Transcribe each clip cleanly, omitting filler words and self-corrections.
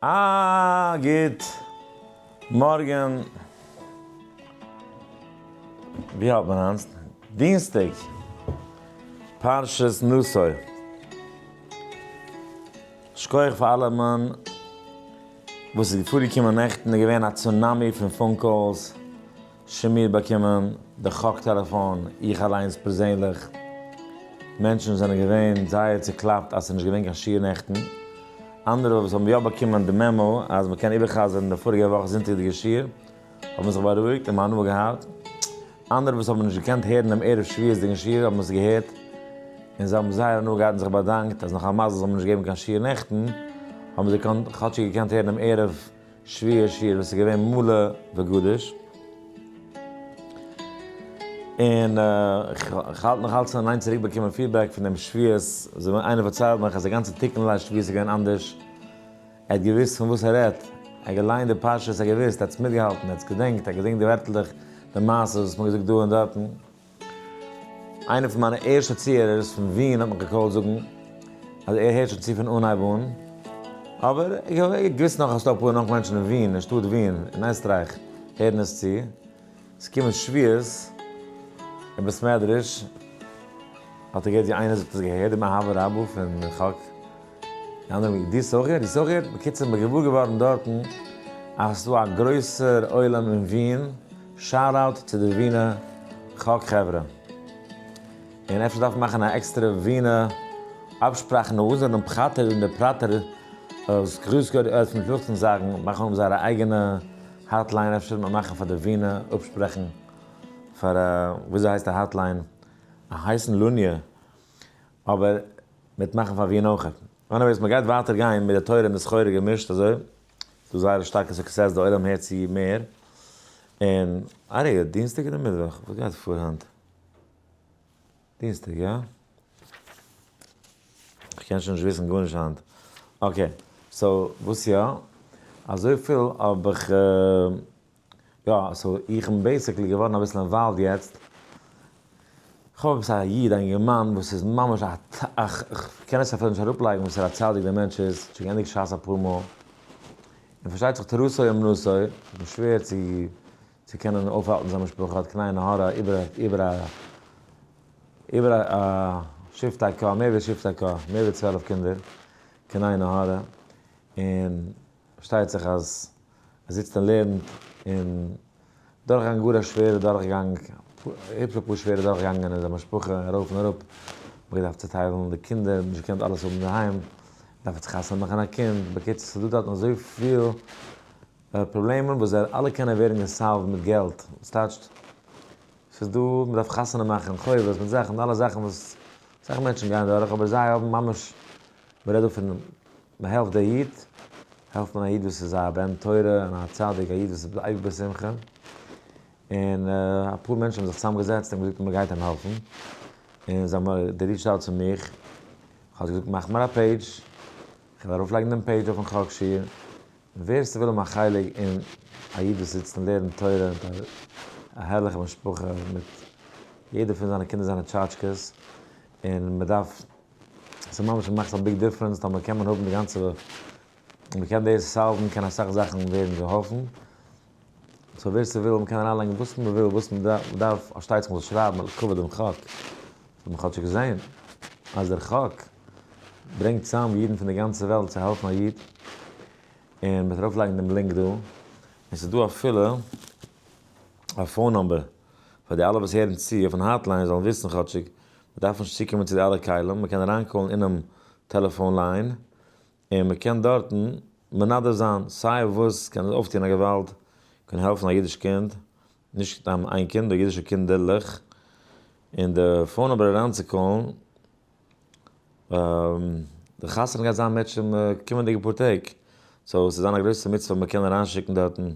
א גוט מארגען, ווי האלט מען היינט? דינסטאג פרשת נשא. שכוח פאר אלעמען וואס איז פארגעקומען נעכטן איז געווען א צונאמי פון phone calls. שמיר באקומען די חק טעלעפאן, איך אליינס פערזענליך, מענטשן זענען געווען זייער צוקלאפט אז ס'איז נישט געווען קיין שיעור נעכטן, אנדערע וואס האבן יא באקומען די memo אז מ'קען איבער'חזר'ן די פאריגע וואך זונטאג'דיגע שיעור האבן זיך בארואיגט און הנאה געהאט, אנדערע וואס האבן נישט געקענט הערן דעם ערב שבועות'דיגן שיעור האבן עס געהערט און זיי האבן זייער הנאה געהאט און זיך באדאנקט אז נאך א מזל זיי האבן נישט געגעבן קיין שיעור נעכטן האבן זיי כאטשיג געקענט הערן דעם ערב שבועות שיעור וואס איז געווען מלא וגדוש, און כ'האלט נאך אלץ אין איין צוריק באקומען feedback פון דעם שבועות, אזוי ווי איינער פארציילט מיך אז די גאנצע תיקון ליל שבועות איז געווען אנדערש, ער האט געוואוסט פון וואס ער רעדט, ער האט געליינט די פרשיות, ער האט געוואוסט, ער האט עס מיטגעהאלטן, ער האט עס געדענקט, ער האט געדענקט די ווערטלעך, די מעשות וואס מ'האט געזאגט דא און דארטן. איינער פון מיינע ערשטע צוהערערס פון ווין האט מיך געקאלט זאגן אז ער הערט שוין צו פון אנהייב אן, אבער איך האב געוויסט נאך אז ס'דא אפאר נאך מענטשן אין ווין, אין שטאט ווין, אין עסטרייך, הערן עס צו. ס'קומען שבועות אין בית מדרש, האט ער געהערט ווי איינער זאגט עס געהערט דעם אהבה רבה פון חק די אנדערע האבן געזאגט דו האסט אויך געהערט? דו האסט אויך געהערט? בקיצור מ'איז געוואר געווארן דארטן אז ס'דא א גרויסער עולם אין ווין, shout out צו די ווינע חק חברה. און אפשר דארף מען מאכן א עקסטערע ווינע אפשפראכן אונזערן פראטער און די פראטער גרויסגאר פון פלוכטן זאגן מאכן האבן זייערע אייגענע hotline אפשר מען מאכן פאר די ווינע אפשפרעכן פאר וויאזוי הייסט די hotline? א הייסן לוניע אבער מיט מאכן פאר וויען אויכעט. anyways מ'גייט ווייטער גיין מיט די תורה און די סחורה געמישט אזוי, ס'דא זייער א שטארקע success די עולם הערט צו מער, און א רגע, דינסטאג אדער מיטוואך? וואס גייט פאר היינט? דינסטאג יא? כ'קען שוין נישט וויסן גארנישט היינט. okay, so וואס יא? אזויפיל האב איך. יא, so איך בין basically געווארן אביסל involved יעצט, כ'האב עפעס א איד א אינגערמאן וואס איז ממש א ת א כ'קען עס אפילו נישט אראפלייגן וואס פאר א צדיק דער מענטש איז, שוין געענדיגט שס אפאר מאל, און פארשטייט זיך תורתו אומנותו, איז אים שווער צו צו קענען אויפהאלטן זיין משפחה, האט קיין עין הרע איבער איבער א איבער א שבטי קה, מער ווי שבטי קה, מער ווי 12 קינדער, קיין עין הרע, און פארשטייט זיך אז ער זיצט און לערנט און דורכגעגאנגען גאר א שווערע דורכגאנג, היפש אפאר שווערע דורכגאנגען אין זיין משפחה, ארויף און אראפ, מ'האט געדארפט צוטיילן די קינדער, נישט געקענט אלעס האבן אינדערהיים, דארף יעצט חתונה מאכן א קינד, בקיצור ס'איז דא דארטן אזויפיל פראבלעמען וואס זיי אלע קענען ווערן גע solve ט מיט געלט, ס'טייטשט ס'איז דא, מ'דארף חתונה מאכן, חובות מיט זאכן, אלע זאכן וואס אסאך מענטשן גייען דורך, אבער זיי האבן ממש, מ'רעדט דא פון מ'העלפט די איד, העלפט מען א איד וואס איז א בן תורה און א צדיק, א איד וואס איז אייביג בשמחה, און אפאר מענטשן האבן זיך צוזאם געזעצט און געזאגט מען גייט אים העלפן, און זיי האבן די reached out צו מיך, כ'האב זיי געזאגט מאך מיר א page, כ'וועל ארויפלייגן דעם page אויפן חק שיעור, ווער ס'וויל האבן א חלק אין א איד וואס זיצט און לערנט תורה מיט א הערליכע משפחה מיט יעדער פון זיינע קינדער זיינע טשאטשקעס, און מ'דארף ס'איז ממש מאכט א big difference טאמער קען מען האבן די גאנצע מען קען דאס solve ן קען אסאך זאכן ווערן געהאלפן, so ווער ס'וויל מ'קען אריינלייגן וואס מ'וויל וואס מ'דארף, פארשטייט זיך מ'זאל שרייבן לכבוד דעם חק, זאל מען כאטשיג זען אז דער חק ברענגט צאם אידן פון די גאנצע וועלט צו העלפן א איד, און מ'וועט ארויפלייגן דעם link דא, און ס'איז דא אפילו א phone number פאר די אלע וואס הערן צו אויפן hotline זאלן וויסן כאטשיג מ'דארף נישט צוקומען צו די אלע כלים, מ'קען אריינקאלן אינעם טעלעפאן line און מ'קען דארטן מנדב זיין סיי וואס, קען אויפטון א געוואלד, קען העלפן א אידיש קינד, נישט סתם איין קינד, נאר אידישע קינדערלעך, און די phone number אריינצוקאלן, די חתונה גייט זיין בעצם קומענדיגע פאר טעג, so ס'איז זיין א גרויסע מצוה מ'קען אריינשיקן דארטן,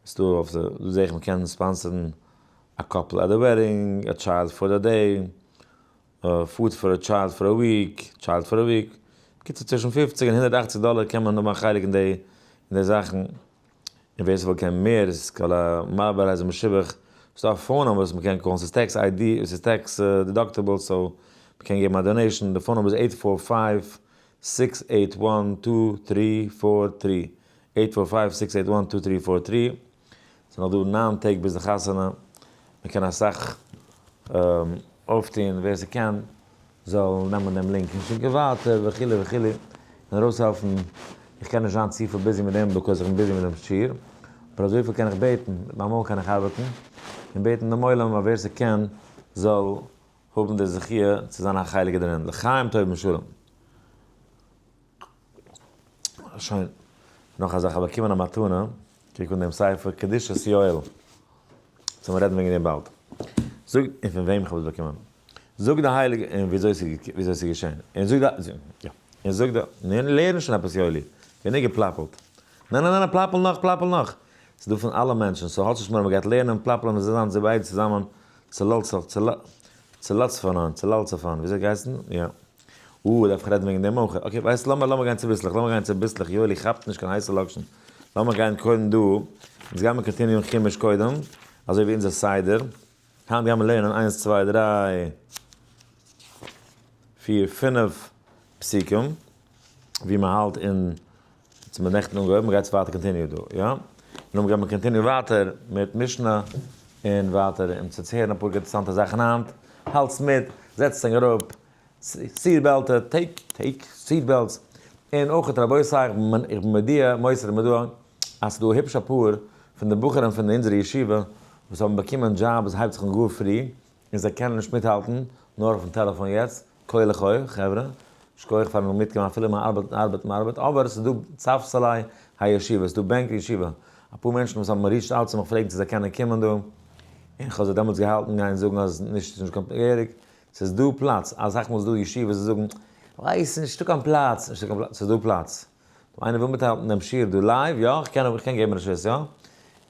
ס'דא אויף די, דא זעה איך מ'קען sponsor ן א couple at the wedding, a child for the day, food for a child for a week, child for a week, בקיצור צווישן 50 און 180 דאלער קען מען האבן א חלק אין די אין די זאכן, און ווער ס'וויל קען מער, איז כל המרבה הרי זה משובח, ס'דא א phone number וואס מ'קען קאלן, ס'איז tax ID, ס'איז tax deductible, so מ'קען געבן א donation, די phone number איז 845. six eight one two three four three, eight four five six eight one two three four three, ס'איז נאך דא ניין טעג ביז די חתונה, מ'קען אסאך אויפטון, ווער ס'קען זאל נעמען דעם link און שיקן ווייטער וכו' וכו', און ארויסהעלפן, איך קען נישט זיין צופיל busy מיט דעם because איך בין busy מיט דעם שיעור, אבער אזויפיל קען איך בעטן, מיט מיין מויל קען איך ארבעטן, און בעטן דעם עולם אז ווער ס'קען זאל האבן די זכיה צו זיין א חלק דערין, לחיים טובים שלום. שוין, נאך א זאך, כ'האב באקומען א מתנה, קוק אן דעם ספר קדושת יואל, זאל מען רעדן וועגן דעם באלד. זאג, און פון וועם איך האב עס באקומען. זאג די הייליגע, און וויאזוי ס'איז געשען. און זאג די, יא, און זאג די, נו, לערן שוין עפעס יואלי, גענוג געפלאפלט. ניין ניין ניין, פלאפל נאך, פלאפל נאך. ס'איז דא פון אלע מענטשן, so האטס נישט מורא, מ'גייט לערנען, פלאפלען און זיי זיין ביידע צוזאמען, צולאצפאנאן, צולאלצפאן, וויאזוי גייסן? יא. אה, דארף איך רעדן וועגן דעם אויך. okay, ווייסט, לאמיר, לאמיר גיין צוביסלעך, לאמיר גיין צוביסלעך, יואלי כאפט נישט קיין הייסע לאקשן. לאמיר גיין קודם דא, אונז גיימיר continue ען חומש קודם, אזוי ווי אונזער סדר. היינט גיימיר לערנען איינס, צוויי, דריי, פיר, פינף פסוקים, ווי מען האלט אין צו מיר נעכטן אנגעהויבן, מ'גייט ווייטער continue דא, יא? און נאכדעם גייט מען continue ווייטער מיט משנה און ווייטער און צו הערן אפאר אינטערעסאנטע זאכן היינט. האלטס מיט, זעצטס ענק אראפ, seat belt, take, take seat belts, און אויך רבותי איך בין מודיע, מוסר מודעה, אז ס'דא היפש אפאר פון די בחורים פון אונזערע ישיבה וואס האבן באקומען jobs הייבט זיך אן גאר פרי און זיי קענען נישט מיטהאלטן נאר אויפן טעלעפאן יעצט, כה לחי חברה, שכוח פארן מיטקומען אפילו מען ארבעט און ארבעט און ארבעט, אבער עס איז דא ספסלי הישיבה, עס איז דא בענק אין ישיבה, אפאר מענטשן וואס האבן reached out צו מיך פרעגן צו זיי קענען קומען דא, און איך האב זיי דעמאלטס געהאלטן גיין זאגן אז נישט, ס'איז נישט קיין געהעריג, ס'איז דא פלאץ, אסאך מאל איז דא ישיבות וואס זאגן, ווייס נישט, נישטא קיין פלאץ, נישטא קיין פלאץ, ס'איז דא פלאץ. דא איינער וויל מיטהאלטן דעם שיעור דא live? יא, איך קען, איך קען געבן רשות, יא?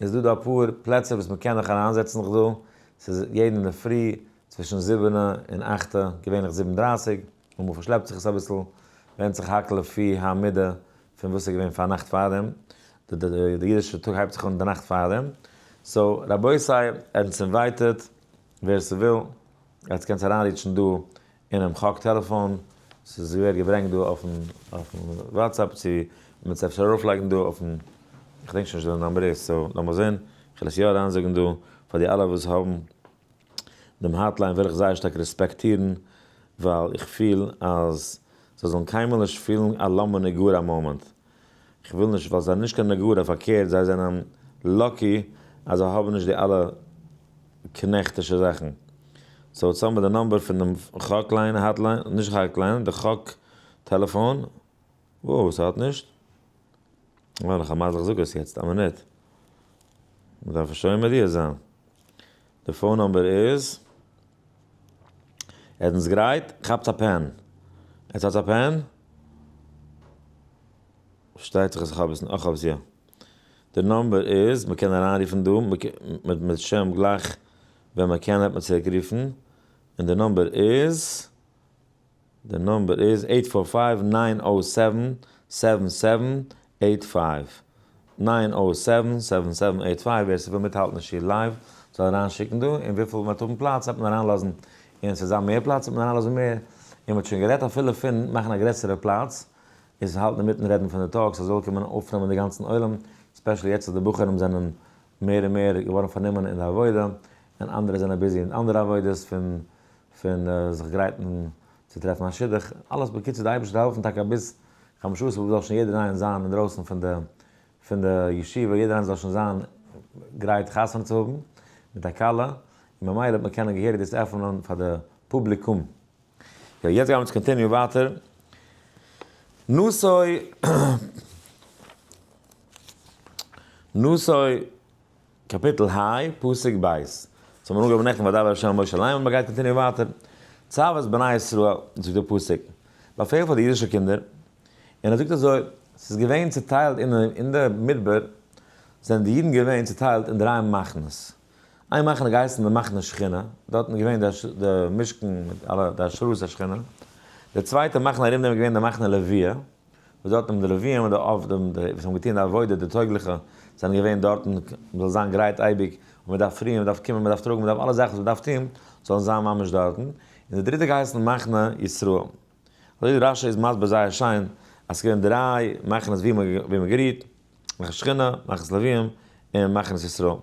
איז דא דא אפאר פלעצער וואס מ'קען נאך אריינזעצן זיך דא, ס'איז יעדן אינדערפרי צווישן זיבענע און אכטע, געווענליך זיבן דרייסיג, אמאל פארשלעפט זיך עס אביסל, ווענדט זיך הכל לפי המידה פון וואס איז געווען פארנאכט פארדעם, די אידישע טאג הייבט זיך אן די נאכט פארדעם, so רבותי, עטס invited, ווער ס'וויל, עטס קענטס אריינ reach ן דא אינעם חק טעלעפאן, ס'איז ווערט געברענגט דא אויפן אויפן WhatsApp צו מ'וועט עס אפשר ארויפלייגן דא אויפן, איך געדענק שוין נישט ווי די number איז, so לאמיר זען, כ'וועל עס יא אריינזאגן דא פאר די אלע וואס האבן דעם hotline וויל איך זייער שטארק רעספעקטירן, ווייל איך פיל אז זיי זאלן קיינמאל נישט פילן א למה נגרע מאמענט. איך וויל נישט ווייל זיי זענען נישט קיין נגרע, פארקערט זיי זענען lucky אז זיי האבן נישט די אלע קנעכטישע זאכן. so יעצט האבן מיר די number פון דעם חק line, hotline, נישט חק line, די חק טעלעפאן. וואו, ס'האט נישט? אה, נאך א מזל איך זאג עס יעצט, א מינוט. מ'דארף עס שוין מודיע זיין. די phone number איז. עטס גרייט? כאפטס א pen. עטס האטס א pen? פארשטייט זיך אז איך האב עס, איך האב עס יא. די number איז, מ'קען אריינרופן דא, מיט שם גלייך ווען מ'קען וועט מען צוריק רופן, און די number איז. די number איז eight four five nine o seven seven seven eight five, nine o seven seven seven eight five, ווער ס'וויל מיטהאלטן די שיעור live זאל אריינשיקן דא, און וויפיל מ'וועט האבן פלאץ וועט מען אריינלאזן, און ס'וועט זיין מער פלאץ וועט מען אריינלאזן מער, און מ'האט שוין גערעדט אפילו פון מאכן א גרעסערע פלאץ, איז האלטן אינמיטן רעדן פון די talks אז זאל קומען אויפנעמען די גאנצן עולם, specially יעצט אז די בחורים זענען מער און מער געווארן פארנומען אין די עבודה, און אנדערע זענען busy אין אנדערע עבודות פון פון זיך גרייטן צו טרעפן א שידוך, אלעס בקיצור די אייבערשטער זאל העלפן טאקע ביז חמשה עשר באב זאל שוין יעדער איינער זיין אינדרויסן פון די פון די ישיבה, יעדער איינער זאל שוין זיין גרייט חתונה צו האבן מיט א כלה, און ממילא וועט מען קענען געהעריג דאס עפענען פאר די פובליקום. יא, יעצט גיימיר אונז continue ווייטער. נשא נשא קאפיטל ה, פסוק ב'. ס'האט מען אנגעהויבן נעכטן וידבר ה' אל משה לאמר, מ'גייט continue ווייטער. צו את בני ישראל, זאגט דער פסוק, באפעל פאר די אידישע קינדער, און ער זאגט אזוי, ס'איז געווען צוטיילט אין די מדבר, זענען די אידן געווען צוטיילט אין דריי מחנות. איין מחנה געהייסן די מחנה שכינה, דארטן איז געווען די משכן מיט אלע די השראת השכינה. די צווייטע מחנה ארום דעם איז געווען די מחנה לוויה, וואס דארטן האבן די לוויים און די עובדים, די וואס האבן געטון די עבודה, די טויגליכע, זענען געווען דארטן, מען זאל זיין גרייט אייביג, און מען דארף פריען, מען דארף קומען, מען דארף טראגן, מען דארף אלע זאכן וואס מען דארף טון, זאלן זיין ממש דארטן. און די דריטע געהייסן מחנה ישראל. אזוי ווי רשי איז מסביר זייער שיין אז ס'איז געווען דריי מחנות ווי מ'האט גערוהט, מחנות שכינה, מחנות לוויים, און מחנות ישראל.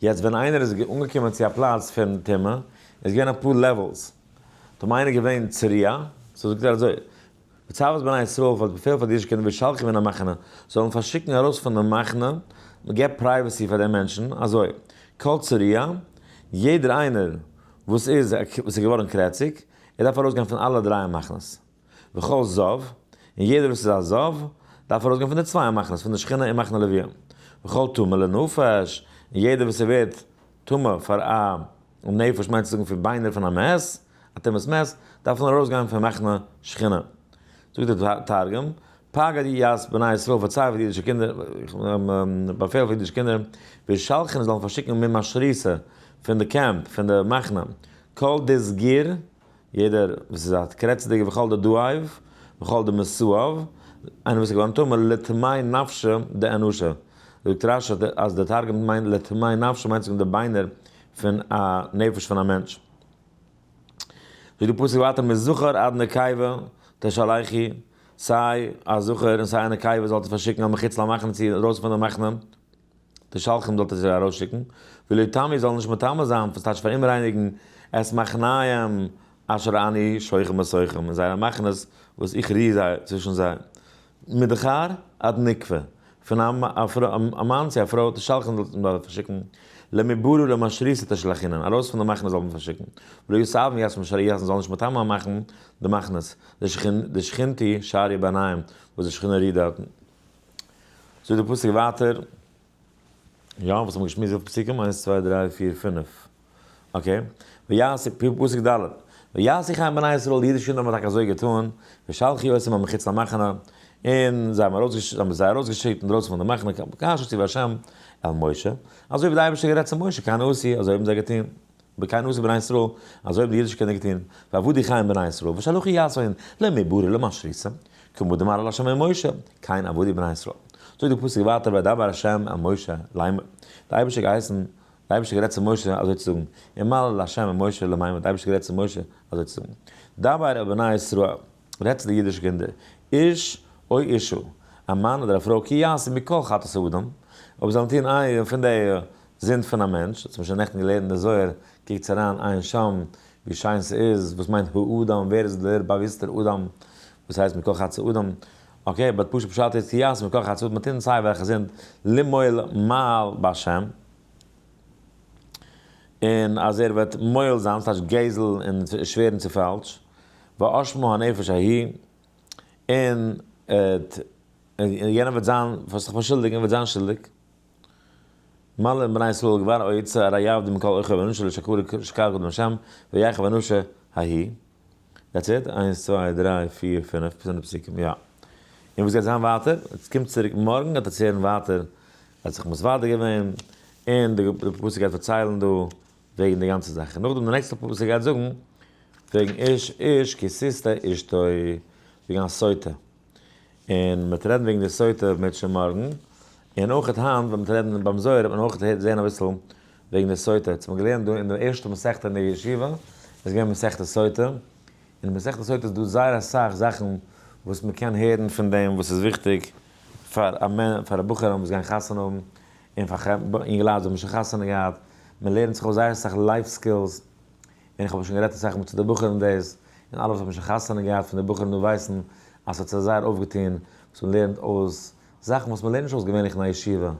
יעצט ווען איינער איז אנגעקומען צו א פלאץ פון טומאה, איז געווען אפאר levels, טאמער איינער איז געווען צרוע, so זאגט ער אזוי, וצו את בני ישראל פאר באפעל פאר די אידישע קינדער וישלחו מן המחנה, זאלן פארשיקן ארויס פון די מחנה, מען געבט privacy פאר די מענטשן, אזוי, כל צרוע, יעדער איינער וואס איז וואס איז געווארן קרעציג, ער דארף ארויסגיין פון אלע דריי מחנות. וכל זב, און יעדער וואס איז א זב, דארף ארויסגיין פון די צוויי מחנות, פון די שכינה און מחנה לוויה. וכל טמא לנפש, און יעדער וואס ס'ווערט טמא פאר א נפש מיינט צו זאגן פון ביינער פון א מת, א טומאת מת, דארף מען ארויסגיין פון מחנה שכינה. זאגט דער תרגום, פקיד ית בני ישראל פארצייל פאר די אידישע קינדער, באפעל פאר אידישע קינדער, וישלחון זאלן פארשיקן ממשריתא, פון די קעמפ, פון די מחנה, כל דסגיר, יעדער וואס איז א קרעצעדיגער וכל דדאיב, וכל דמסואב, איינער וואס איז געווארן טמא, לטמא נפשא דאנשא. זאגט רשי אז די תרגום מיינט לטמא נפשא מיינט זאגן די ביינער פון א נפש פון א מענטש. זאגט די פסוק ווייטער מזכר עד נקבה תשלחו, סיי א זכר און סיי א נקבה זאלט איר פארשיקן אל מחוץ למחנה צו ארויס פון די מחנה. תשלחום זאלט איר זיי ארויסשיקן, ולא יטמאו זאלן נישט מטמא זיין, וואס טייטש פאראומרייניגן, את מחניהם אשר אני שוכן בתוכם, אין זייערע מחנות וואס איך רו זיי צווישן זיי. מדכר עד נקבה, פון א מאן צו א פרוי, תשלחום זאלט מען פארשיקן, למברא למשריתא תשלחינן, ארויס פון די מחנות זאל מען פארשיקן, ולא יסאבן יתמ שריתן זאל נישט מטמא מאכן די מחנות, דשכינתי שריא ביניהם, וואס די שכינה רוהט דארטן. זאגט די פסוק ווייטער, יא, וואס האבן מיר געשמועסט וויפיל פסוקים? איינס צוויי דריי פיר פינף. okay. ויעשו, פסוק ד', ויעשו כן בני ישראל, די אידישע קינדער האבן טאקע אזוי געטאן, וישלחו אותם אל מחוץ למחנה, און זיי האבן זיי ארויסגעשיקט אינדרויסן פון די מחנה, כאשר ציווה השם אל משה, אזוי ווי דער אייבערשטער האט גערעדט צו משה, כן עשו, אזוי האבן זיי געטון. וכן עשו בני ישראל, אזוי האבן די אידישע קינדער געטון, ועבדו כן בני ישראל, ושלחו אותם למברא למשריתא, כמה דמר אל השם אל משה, כן עבדו בני ישראל. זאגט די פסוק ווייטער וידבר השם אל משה לאמר, די אייבערשטער האט געהייסן, די אייבערשטער האט גערעדט צו משה אזוי צו זאגן, אמר אל השם אל משה לאמר, די אייבערשטער האט גערעדט צו משה אזוי צו זאגן, דבר אל בני ישראל, רעד צו די אידישע קינדער, איש או אשה, א מאן אדער א פרוי, כי יעשו מכל חטאת האדם, אויב זיי זאלן טון איין פון די זינד פון א מענטש, האט מען שוין נעכטן געלערנט אין די זוהר, קוקטס אריין עיין שם, ווי שיין ס'איז, וואס מיינט האדם, ווער איז דער באוויסטער אדם, וואס הייסט מכל חטאת האדם, okay, but פשוט פשט איז כי יעשו מכל חטאת האדם, מ'טוט סיי וועלכע זינד, למעול מעל בהשם, און אז ער וועט מועל זיין, ס'טייטש גזל און שווערן צו פאלש, ואשמה הנפש ההיא, און יענער וועט זיין, וואס זיך פארשולדיגן, וועט זיין שולדיג. מלא בני ישראל גבר או יצא הרי יעבדו מכל אוכל ואנושה לשקר קדם השם ויחב אנושה ההיא. That's it, איינס צוויי דריי פיר פינף, פינף פסוקים, יא. און וואס גייט זיין ווייטער? עס קומט צוריק מארגן גייט ער הערן ווייטער, ער האט זיך מתוודה געווען, און די פסוק גייט פארציילן דא וועגן די גאנצע זאך. און נאכדעם די נעקסטע פסוק גייט זאגן וועגן איש איש כי תשטה אשתו, וועגן א סוטה. און מ'וועט רעדן וועגן די סוטה מירצעשעם מארגן, און אויך היינט ווען מ'וועט רעדן ביים זוהר וועט מען אויך זען אביסל וועגן די סוטה. האט מען געלערנט דא אין די ערשטע מסכתא אין די ישיבה, איז געווען מסכת סוטה, און אין מסכת סוטה איז דא זייער אסאך זאכן וואס מ'קען הערן פון דעם וואס איז וויכטיג פאר א מען, פאר א בחורים וואס גייען חתונה האבן, און פאר אינגעלייט וואס האבן שוין חתונה געהאט, מ'לערנט זיך אויס זייער אסאך life skills, און איך האב שוין גערעדט אסאך מאל צו די בחורים דאס, און אלע וואס האבן שוין חתונה געהאט פון די בחורים דא ווייסן אז ס'האט זיי זייער אויפגעטון וואס מ'לערנט אויס, זאכן וואס מ'לערנט נישט אויס געווענליך אין א ישיבה,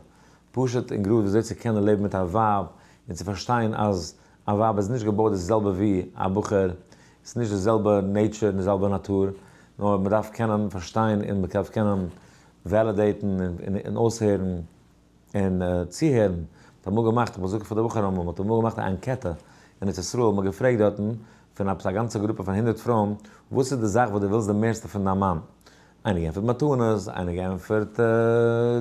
פשוט און גראד וויאזוי צו קענען לעבן מיט א ווייב, און צו פארשטיין אז א ווייב איז נישט געבויט די זעלבע ווי א בחור, ס'איז נישט די זעלבע nature און די זעלבע נאטור, נאר מ'דארף קענען פארשטיין און מ'דארף קענען validate ן און אויסהערן. און צוהערן, מ'האט אמאל געמאכט, איך זאג פאר די בחורים אמאל, מ'האט אמאל געמאכט א אנקעטע אין ארץ ישראל, מ'האט געפרעגט דארטן פון עפעס א גאנצע גרופע פון הונדרעט פרויען, וואס איז די זאך וואס דו ווילסט די מערסטע פון דיין מאן? איינער געענטפערט מתנות, איינער געענטפערט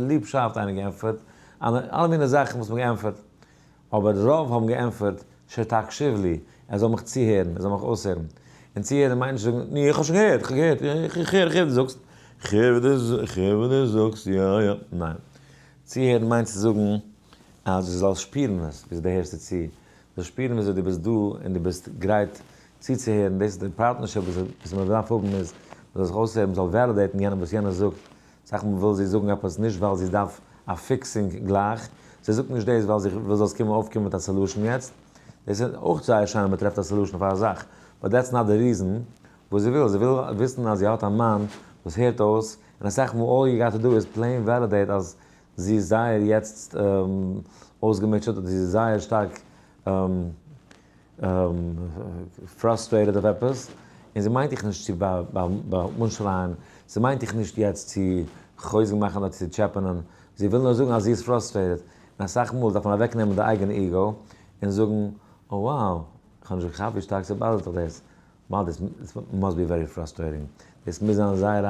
ליבשאפט, איינער געענטפערט אלע מיני זאכן וואס מ'האט געענטפערט, אבער רוב האבן געענטפערט שתקשיב לי, ער זאל מיך צוהערן, ער זאל מיך אויסהערן. און צוהערן מיינט נישט זאגן, נו, איך האב שוין געהערט, איך האב געהערט, איך הער, איך הער וואס דו זאגסט, איך הער וואס דו זאגסט, יא, יא, ניין. צוהערן מיינט צו זאגן אז דו זאלסט שפירן עס, וויאזוי דו הערסט צו, דו זאלסט שפירן וויאזוי דו ביסט דא און דו ביסט גרייט צוצוהערן, דאס איז די partnership וואס מען דארף האבן איז, מען זאל זיך אויסהערן, מען זאל validate ן יענעם וואס יענער זאגט, אסאך מאל וויל זי זאגן עפעס נישט ווייל זי דארף א fixing גלייך, זי זאגט נישט דאס ווייל זי וויל זאלסט קומען אויפקומען מיט א solution יעצט, דאס איז אויך זייער שיין אז מען טרעפט א solution פאר א זאך, but that's not the reason וואס זי וויל, זי וויל וויסן אז זי האט א מאן וואס הערט אויס, און אסאך מאל all you got to do איז plain validate אז זי איז זייער יעצט אויסגעמוטשעט אדער זי איז זייער שטארק frustrated אויף עפעס, און זי מיינט דיך נישט צו אנשרייען, זי מיינט דיך נישט יעצט צו חוזק מאכן אדער צו טשעפענען, זי וויל נאר זאגן אז זי איז frustrated, און אסאך מאל דארף מען אוועקנעמען די אייגענע ego און זאגן, oh wow, איך האב נישט געכאפט ווי שטארק ס' bother ט דיך דאס, wow דאס must be very frustrating, דאס מוז זיין זייער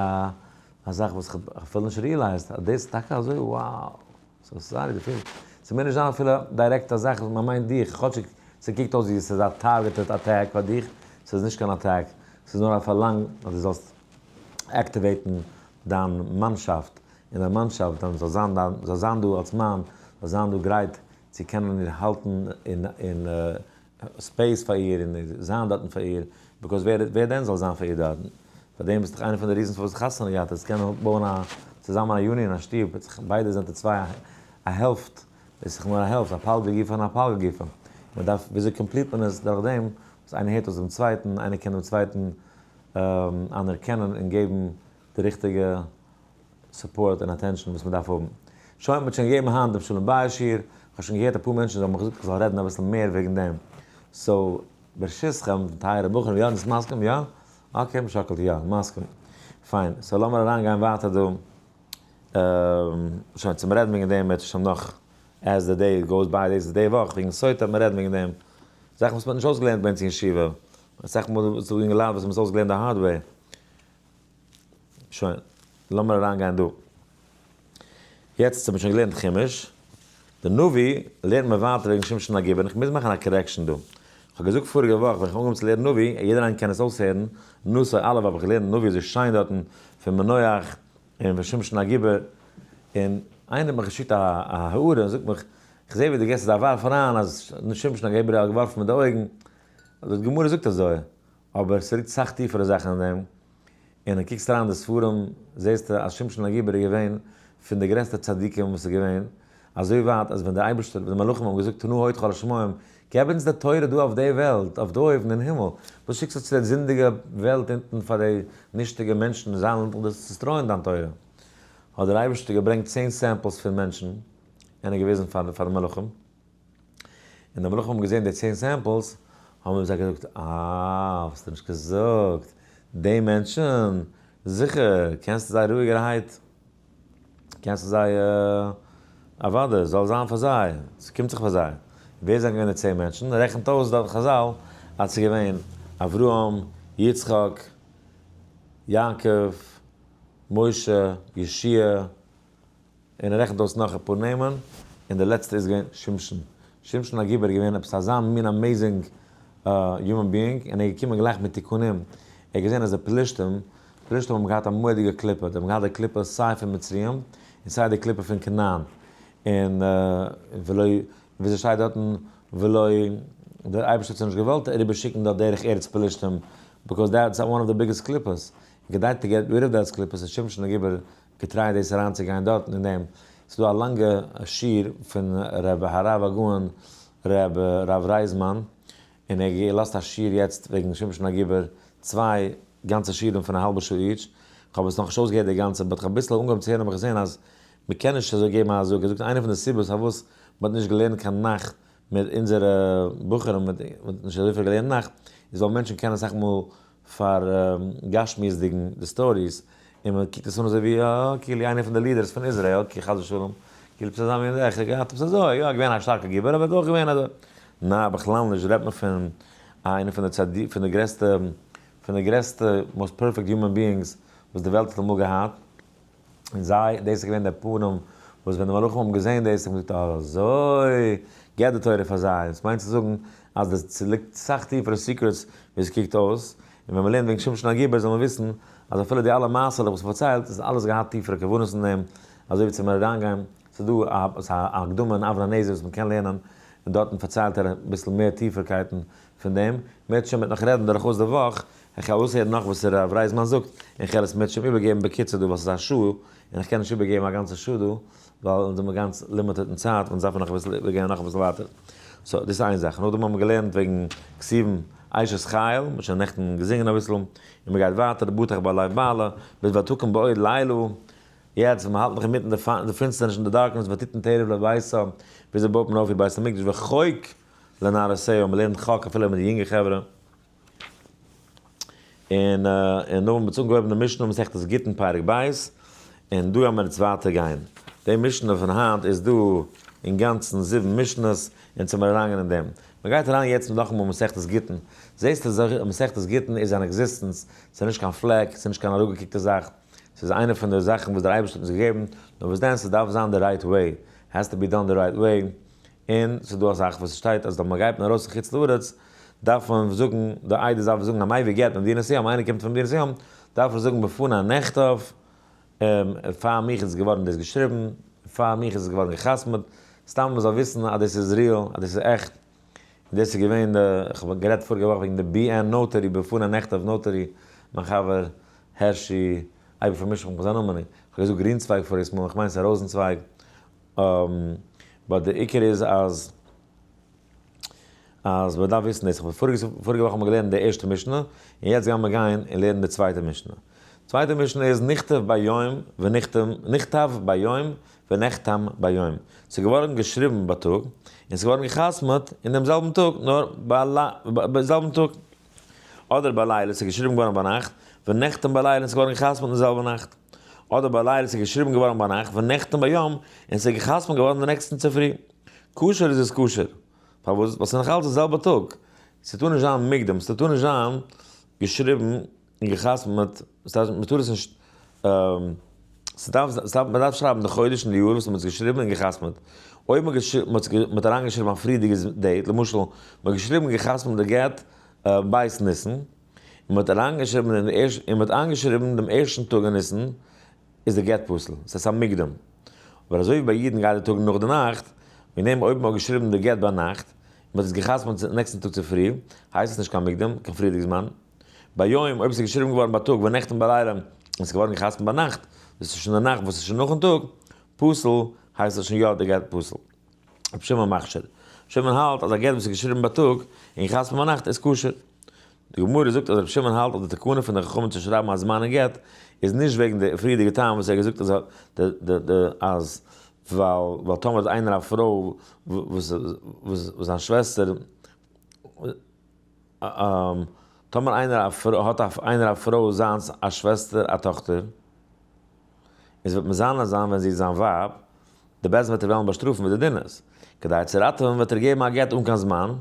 א זאך וואס כ'האב אפילו נישט realized אז דאס איז טאקע אזוי, wow, so sorry דערפון, ס'מוז נישט זיין אפילו דירעקט א זאך וואס מ'מיינט דיך, כאטשיג ס'קוקט אויס ווי ס'איז א targeted attack פאר דיך, ס'איז נישט קיין attack, ס'איז נאר א פארלאנג אז דו זאלסט activate ן דיין מאנשאפט, און דיין מאנשאפט דיין זאל זיין דיין זאל זיין דא אלס מאן, זאל זיין דא גרייט צו קענען איר האלטן אין space פאר איר און זיין דארטן פאר איר, because ווער ווער דען זאל זיין פאר איר דארטן? פאר דעם איז דאך איינע פון די reasons פארוואס חתונה געהאט איז קענען בויען א צוזאמען א union א שטוב, ביידע זענט איר צוויי א העלפט, דאס איז דאך נאר א העלפט, א פלגא גופא און א פלגא גופא, מען דארף וויאזוי complete מען עס דורך דעם וואס איינער הערט אויס דעם צווייטן, איינער קען דעם צווייטן אנערקענען און געבן די ריכטיגע support און attention וואס מען דארף האבן. שוין, מען האט שוין געגעבן היינט דעם שלום בית שיעור, איך האב שוין געהערט אפאר מענטשן זיי האבן מיך געזאגט איך זאל רעדן אביסל מער וועגן דעם, so ברשותכם טייערע בחורים, יא ביסט מסכים? יא? okay, מען שאקלט יא, מסכים. פיין, so לאמיר אריינגיין ווייטער דא, שוין צום רעדן וועגן דעם וועט שוין נאך as the day goes by, דאס איז די וואך וועגן סוטה וועט מען רעדן וועגן דעם, זאכן וואס מען האט נישט אויסגעלערנט ביי אונז אין ישיבה, אסאך מאל איז דא אינגעלייט וואס האבן עס אויסגעלערנט די hard way. שוין, לאמיר אריינגיין דא. יעצט האט מען שוין געלערנט חומש, די נביא לערנט מען ווייטער וועגן שמשון הגיבור, איך מוז מאכן א correction דא. איך האב געזאגט פאריגע וואך ווען איך האב אנגעהויבן צו לערנען נביא, יעדער איינער קען עס אויסהערן, נשא א' האב איך געלערנט נביא אזוי שיין דארטן פון מנוח און פון שמשון הגיבור, און איינער האט מיך געשיקט א הערה און זאגט מיך, איך זע ווי דו געסט אזא ווארף אריין אז שמשון הגיבור האט געווארפן מיט די אויגן, די גמרא זאגט אזוי, אבער ס'ליגט סאך טיפערע זאכן אין דעם, און אז קוקסט אריין אין די ספרים זעסטו אז שמשון הגיבור איז געווען פון די גרעסטע צדיקים וואס איז געווען, אזוי ווייט אז ווען דער אייבערשטער, ווען די מלאכים האבן געזאגט תנה הודך על השמים, געב אונז די תורה דא אויף די וועלט, אויף דא אויבן אין הימל, וואס שיקסטו צו די זינדיגע וועלט אונטן פאר די נישטיגע מענטשן, זיי וועלן דאך destroy ען דיין תורה. האט דער אייבערשטער געברענגט צען samples פון מענטשן, און ער געוויזן פאר די מלאכים. און די מלאכים האבן געזען די צען samples, האבן זיי געזאגט, אה, האסטו נישט געזאגט, די מענטשן, זיכער, קענסטו זיי רואיגערהייט, קענסטו זיי, אוודאי, זאל זיין פאר זיי, ס'קומט זיך פאר זיי. ווער זענען געווען די צען מענטשן? רעכנט אויס דארט חזל, אז ס'איז געווען אברהם, יצחק, יעקב, משה, יהושע, און ער רעכנט אויס נאך אפאר נעמען, און די לעצטע איז געווען שמשון. שמשון הגיבור איז געווען עפעס אזא מין amazing human being, און ער איז געקומען גלייך מיט תיקונים. ער האט געזען אז די פלישתים, פלישתים האבן געהאט א מורא'דיגע קליפה, זיי האבן געהאט די קליפה סיי פון מצרים, און סיי די קליפה פון כנען. און ולא, וויאזוי שטייט דארטן, ולא, דער אייבערשטער האט זיי נישט געוואלט אריבער שיקן דארט דרך ארץ פלישתים, because that's one of the biggest קליפות. כדי to get rid of that קליפות איז שמשון הגיבור געטרייט דאס אריינצוגיין דארטן אין דעם, ס'איז דא א לאנגע שיעור פון ר' הרב הגאון ר' רב רייזמאן, און ער האט געלאזט א שיעור יעצט וועגן שמשון הגיבור, צוויי גאנצע שיעורים פון א האלבע שעה each, כ'האב עס נאכנישט אויסגעהערט די גאנצע, but כ'האב אביסל אנגעהויבן צו הערן האב איך געזען אז מ'קען נישט אזוי געבן א זאג, ער זאגט איינע פון די סיבות פארוואס מ'האט נישט געלערנט קיין נ"ך מיט אונזערע בחורים, מ'האט נישט אזויפיל געלערנט נ"ך, איז ווייל מענטשן קענען אסאך מאל פאר גשמיות'דיגן די stories, און מען קוקט עס אן אזוי ווי אה, כאילו איינער פון די leaders פון איזרעיל, כאילו חס ושלום, כאילו עפעס אזא מין זאך, געהאט עפעס אזוי, יא, געווען א שטארקע גיבור, אבער אויך געווען אזוי. ניין, בכלל נישט, רעדט מען פון איינער פון די צדיקים, פון די גרעסטע, פון די גרעסטע most perfect human beings וואס די וועלט האט אמאל געהאט, און זיי, דאס איז געווען דער פנים וואס ווען די מלאכים האבן געזען דאס האבן געזאגט, אזוי, געב די תורה פאר זיי. דאס מיינט צו זאגן אז דאס ליגט סאך טיפערע secrets ווי עס קוקט אויס, און ווען מ'לערנט וועגן שמשון הגיבור זאל מען וויסן אז אפילו די אלע מעשה'לעך וואס מ'פארציילט איז אלעס געהאט טיפערע כוונות אין דעם, אזוי ווי צו מיר אריינגיין, ס'איז דא א הקדמה אין אבני נזר וואס מ'קען לערנען, און און דארטן פארציילט ער אביסל מער טיפערקייטן פון דעם, אם ירצה השם מ'וועט נאך רעדן דורכאויס די וואך, איך וועל אויסהערן נאך וואס הרב רייזמאן זאגט, און כ'וועל עס אם ירצה השם איבערגעבן בקיצור דא ווייל ס'איז א שעה, און איך קען נישט איבערגעבן א גאנצע שעה דא, ווייל אונז זעמיר גאנץ limited אין צייט, אונז דארפן נאך אביסל איבערגיין נאך אביסל ווייטער. so דאס איז איין זאך. נאכדעם האבן מיר געלערנט וועגן כתובים אשת חיל, מ'האט שוין נעכטן געזינגען אביסל, און מ'גייט ווייטער, בטח בלב בעלה, ביז ותקום בעוד לילה, יעצט ווען מ'האלט נאך אינמיטן די פינסטערניש און די darkness, ותתן טרף לביתה, וויאזוי בויט מען אויף איר בית המקדש, וחוק לנערותיה, מ'לערנט חק אפילו מיט די יונגע חברה. און און נאכדעם האט אנגעהויבן די משנה מסכת גיטין פרק ב', און דא גיימיר יעצט ווייטער גיין. די משנה פון היינט איז דא אינגאנצן זיבן משנות, און צו מיר אריינגיין אין דעם. מען גייט אריין יעצט נאכאמאל מסכת גיטין. זעסט אז מסכת גיטין איז אן existence, ס'איז נישט קיין פלעק, ס'איז נישט קיין אראפגעקוקטע זאך, ס'איז איינע פון די זאכן וואס דער אייבערשטער האט אונז געגעבן, נאר וואס דען, ס'דארף זיין די right way, has to be done the right way, און ס'איז דא א זאך וואס ס'שטייט אז ווען מ'גייט ארויס אין חוץ לארץ דארף מען זאגן, די עדות דארף זאגן המביא גט ממדינת הים, איינער קומט פון מדינת הים דארף ער זאגן בפני נכתב, פאר מיך איז געווארן דאס געשריבן, פאר מיך איז עס געווארן גע'חתמ'עט, סתם מ'זאל וויסן אז דאס איז real, אז דאס איז עכט, און דאס איז געווען די, איך האב גערעדט פאריגע וואך וועגן די BN notary, בפני נכתב notary, מיין חבר הערשי, אייביג פארמיש איך מיך מיט זיין נאמען, איך האב געזאגט גרינצווייג פאריגס מאל, איך מיין ס'איז ראזענצווייג. but די עיקר איז אז אז מען דארף וויסן דאס, פאריגע פאריגע וואך האבן מיר געלערנט די ערשטע משנה, און יעצט גייען מיר גיין און לערנען די צווייטע משנה. צווייטע משנה איז נכתב ביום ונחתם, נכתב ביום ונחתם ביום. ס'איז געווארן געשריבן בייטאג, און ס'איז געווארן גע'חתמ'עט אין דעם זעלבן טאג, נאר ביי זעלבן טאג. אדער בלילה, ס'איז געשריבן געווארן ביינאכט, ונחתם בלילה, און ס'איז געווארן גע'חתמ'עט אין די זעלבע נאכט. אדער בלילה ס'איז געשריבן געווארן ביינאכט ונחתם ביום און ס'איז גע'חתמ'ט געווארן די נעקסטן צופרי. כשר איז עס כשר. פארוואס? ווייל ס'איז נאך אלץ די זעלבע טאג. ס'טאר נישט זיין מוקדם, ס'טאר נישט זיין געשריבן און גע'חתמ'ט, ס'הייסט מ'טאר עס נישט, ס'דארף, מ'דארף שרייבן די חודש און די יאר וואס מ'האט עס געשריבן און גע'חתמ'ט. אויב מ'האט אריינגעשריבן א פריערדיגע date, למשל מ'האט געשריבן און גע'חתמ'ט די גט ב' ניסן, און מ'האט אריינגעשריבן אין די ערשטע, און מ'האט איינגעשריבן דעם ערשטן טאג אין ניסן, איז די גט פסול, ס'איז א מוקדם. אבער אזוי ווי ביי אידן גייט די טאג נאך די נאכט, וועגן דעם אויב מ'האט געשריבן די גט ביינאכט, און מ'האט עס גע'חתמ'ט נעקסטן טאג צופרי, הייסט עס נישט קיין מוקדם, קיין פריערדיג זמן. ביום, אויב עס איז געשריבן געווארן בייטאג ונחתם בלילה, און עס איז געווארן גע'חתמ'ט ביינאכט, דאס איז שוין די נאכט וואס איז שוין נאכן טאג, פסול, הייסט עס שוין יא די גט פסול. רבי שמעון מכשיר. רבי שמעון האלט אז א גט וואס איז געשריבן בייטאג און גע'חתמ'ט ביינאכט איז כשר. די גמרא זאגט אז רבי שמעון האלט אז די תקנה פון די חכמים צו שרייבן א זמן אין גט איז נישט וועגן די פריערדיגע טעם וואס ער האט געזאגט אז די די אז ווייל ווייל טאמער האט איינער א פרוי וואס וואס זיין שוועסטער טאמער איינער א פרוי האט איינער א פרוי זיינס א שוועסטער א טאכטער. און זי וועט מזנה זיין ווען זי איז זיין ווייב, די בית דין וועט איר וועלן באשטראפן מיט די דינות. כדי צו ראטעווען וועט ער געבן א גט אן קיין זמן,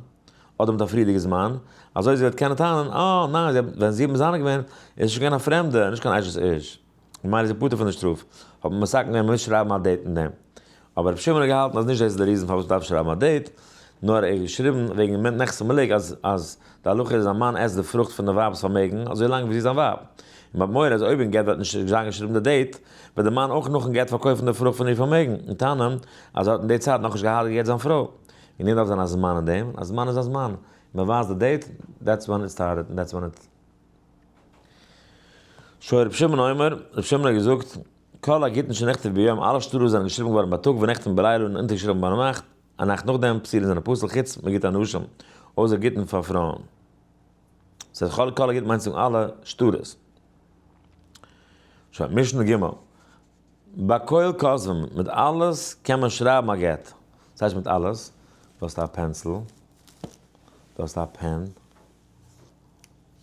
אדער מיט א פריערדיגע זמן, אזוי זי וועט קענען טענה'ן, אה, ניין, זי האט, ווען זי האט מזנה געווען, איז זי שוין געווען א פרעמדע, נישט קיין אשת איש. ממילא איז זי פטור פון די שטראף. האט מען מתקן געווען מ'מוז שרייבן א date אין דעם. אבער רבי שמעון האט געהאלטן אז נישט דאס איז די reason פארוואס מ'דארף שרייבן א date, נאר ער האט געשריבן וועגן נכסי מלוג אז אז די הלכה איז אז א מאן עסט די פרוכט פון די ווייב'ס פארמעגן אזוי לאנג ווי זי איז זיין ווייב. און מ'האט מורא אז אויב אין גט וועט נישט זיין געשריבן די date, וועט די מאן אויך נאכן גט פארקויפן די פרוכט פון איר פארמעגן, און טענה'ן אז ער האט אין די צייט נאכנישט געהאט גע'גט זיין פרוי. און דעם דארף זיין א זמן אין דעם, א זמן איז א זמן. מ'ווייזט די date, that's when it started און that's when it. שוין רבי שמעון אומר, רבי שמעון האט געזאגט, כל הגיטין שנכתב ביום, אלע שטרות זענען געשריבן געווארן בייטאג ונחתם בלילה און אונטערגעשריבן ביינאכט, א נאכט נאכדעם, פסולין זענען פסול חוץ מגיטי נשים, אויסער גיטין פאר פרויען. ס'הייסט כל כל הגיטין מיינט צו זאגן אלע שטרות. שוין, משנה ג'. בכל כותבין, מיט אלעס קען מען שרייבן א גט. ס'הייסט מיט אלעס, דו האסט א pencil, דו האסט א pen.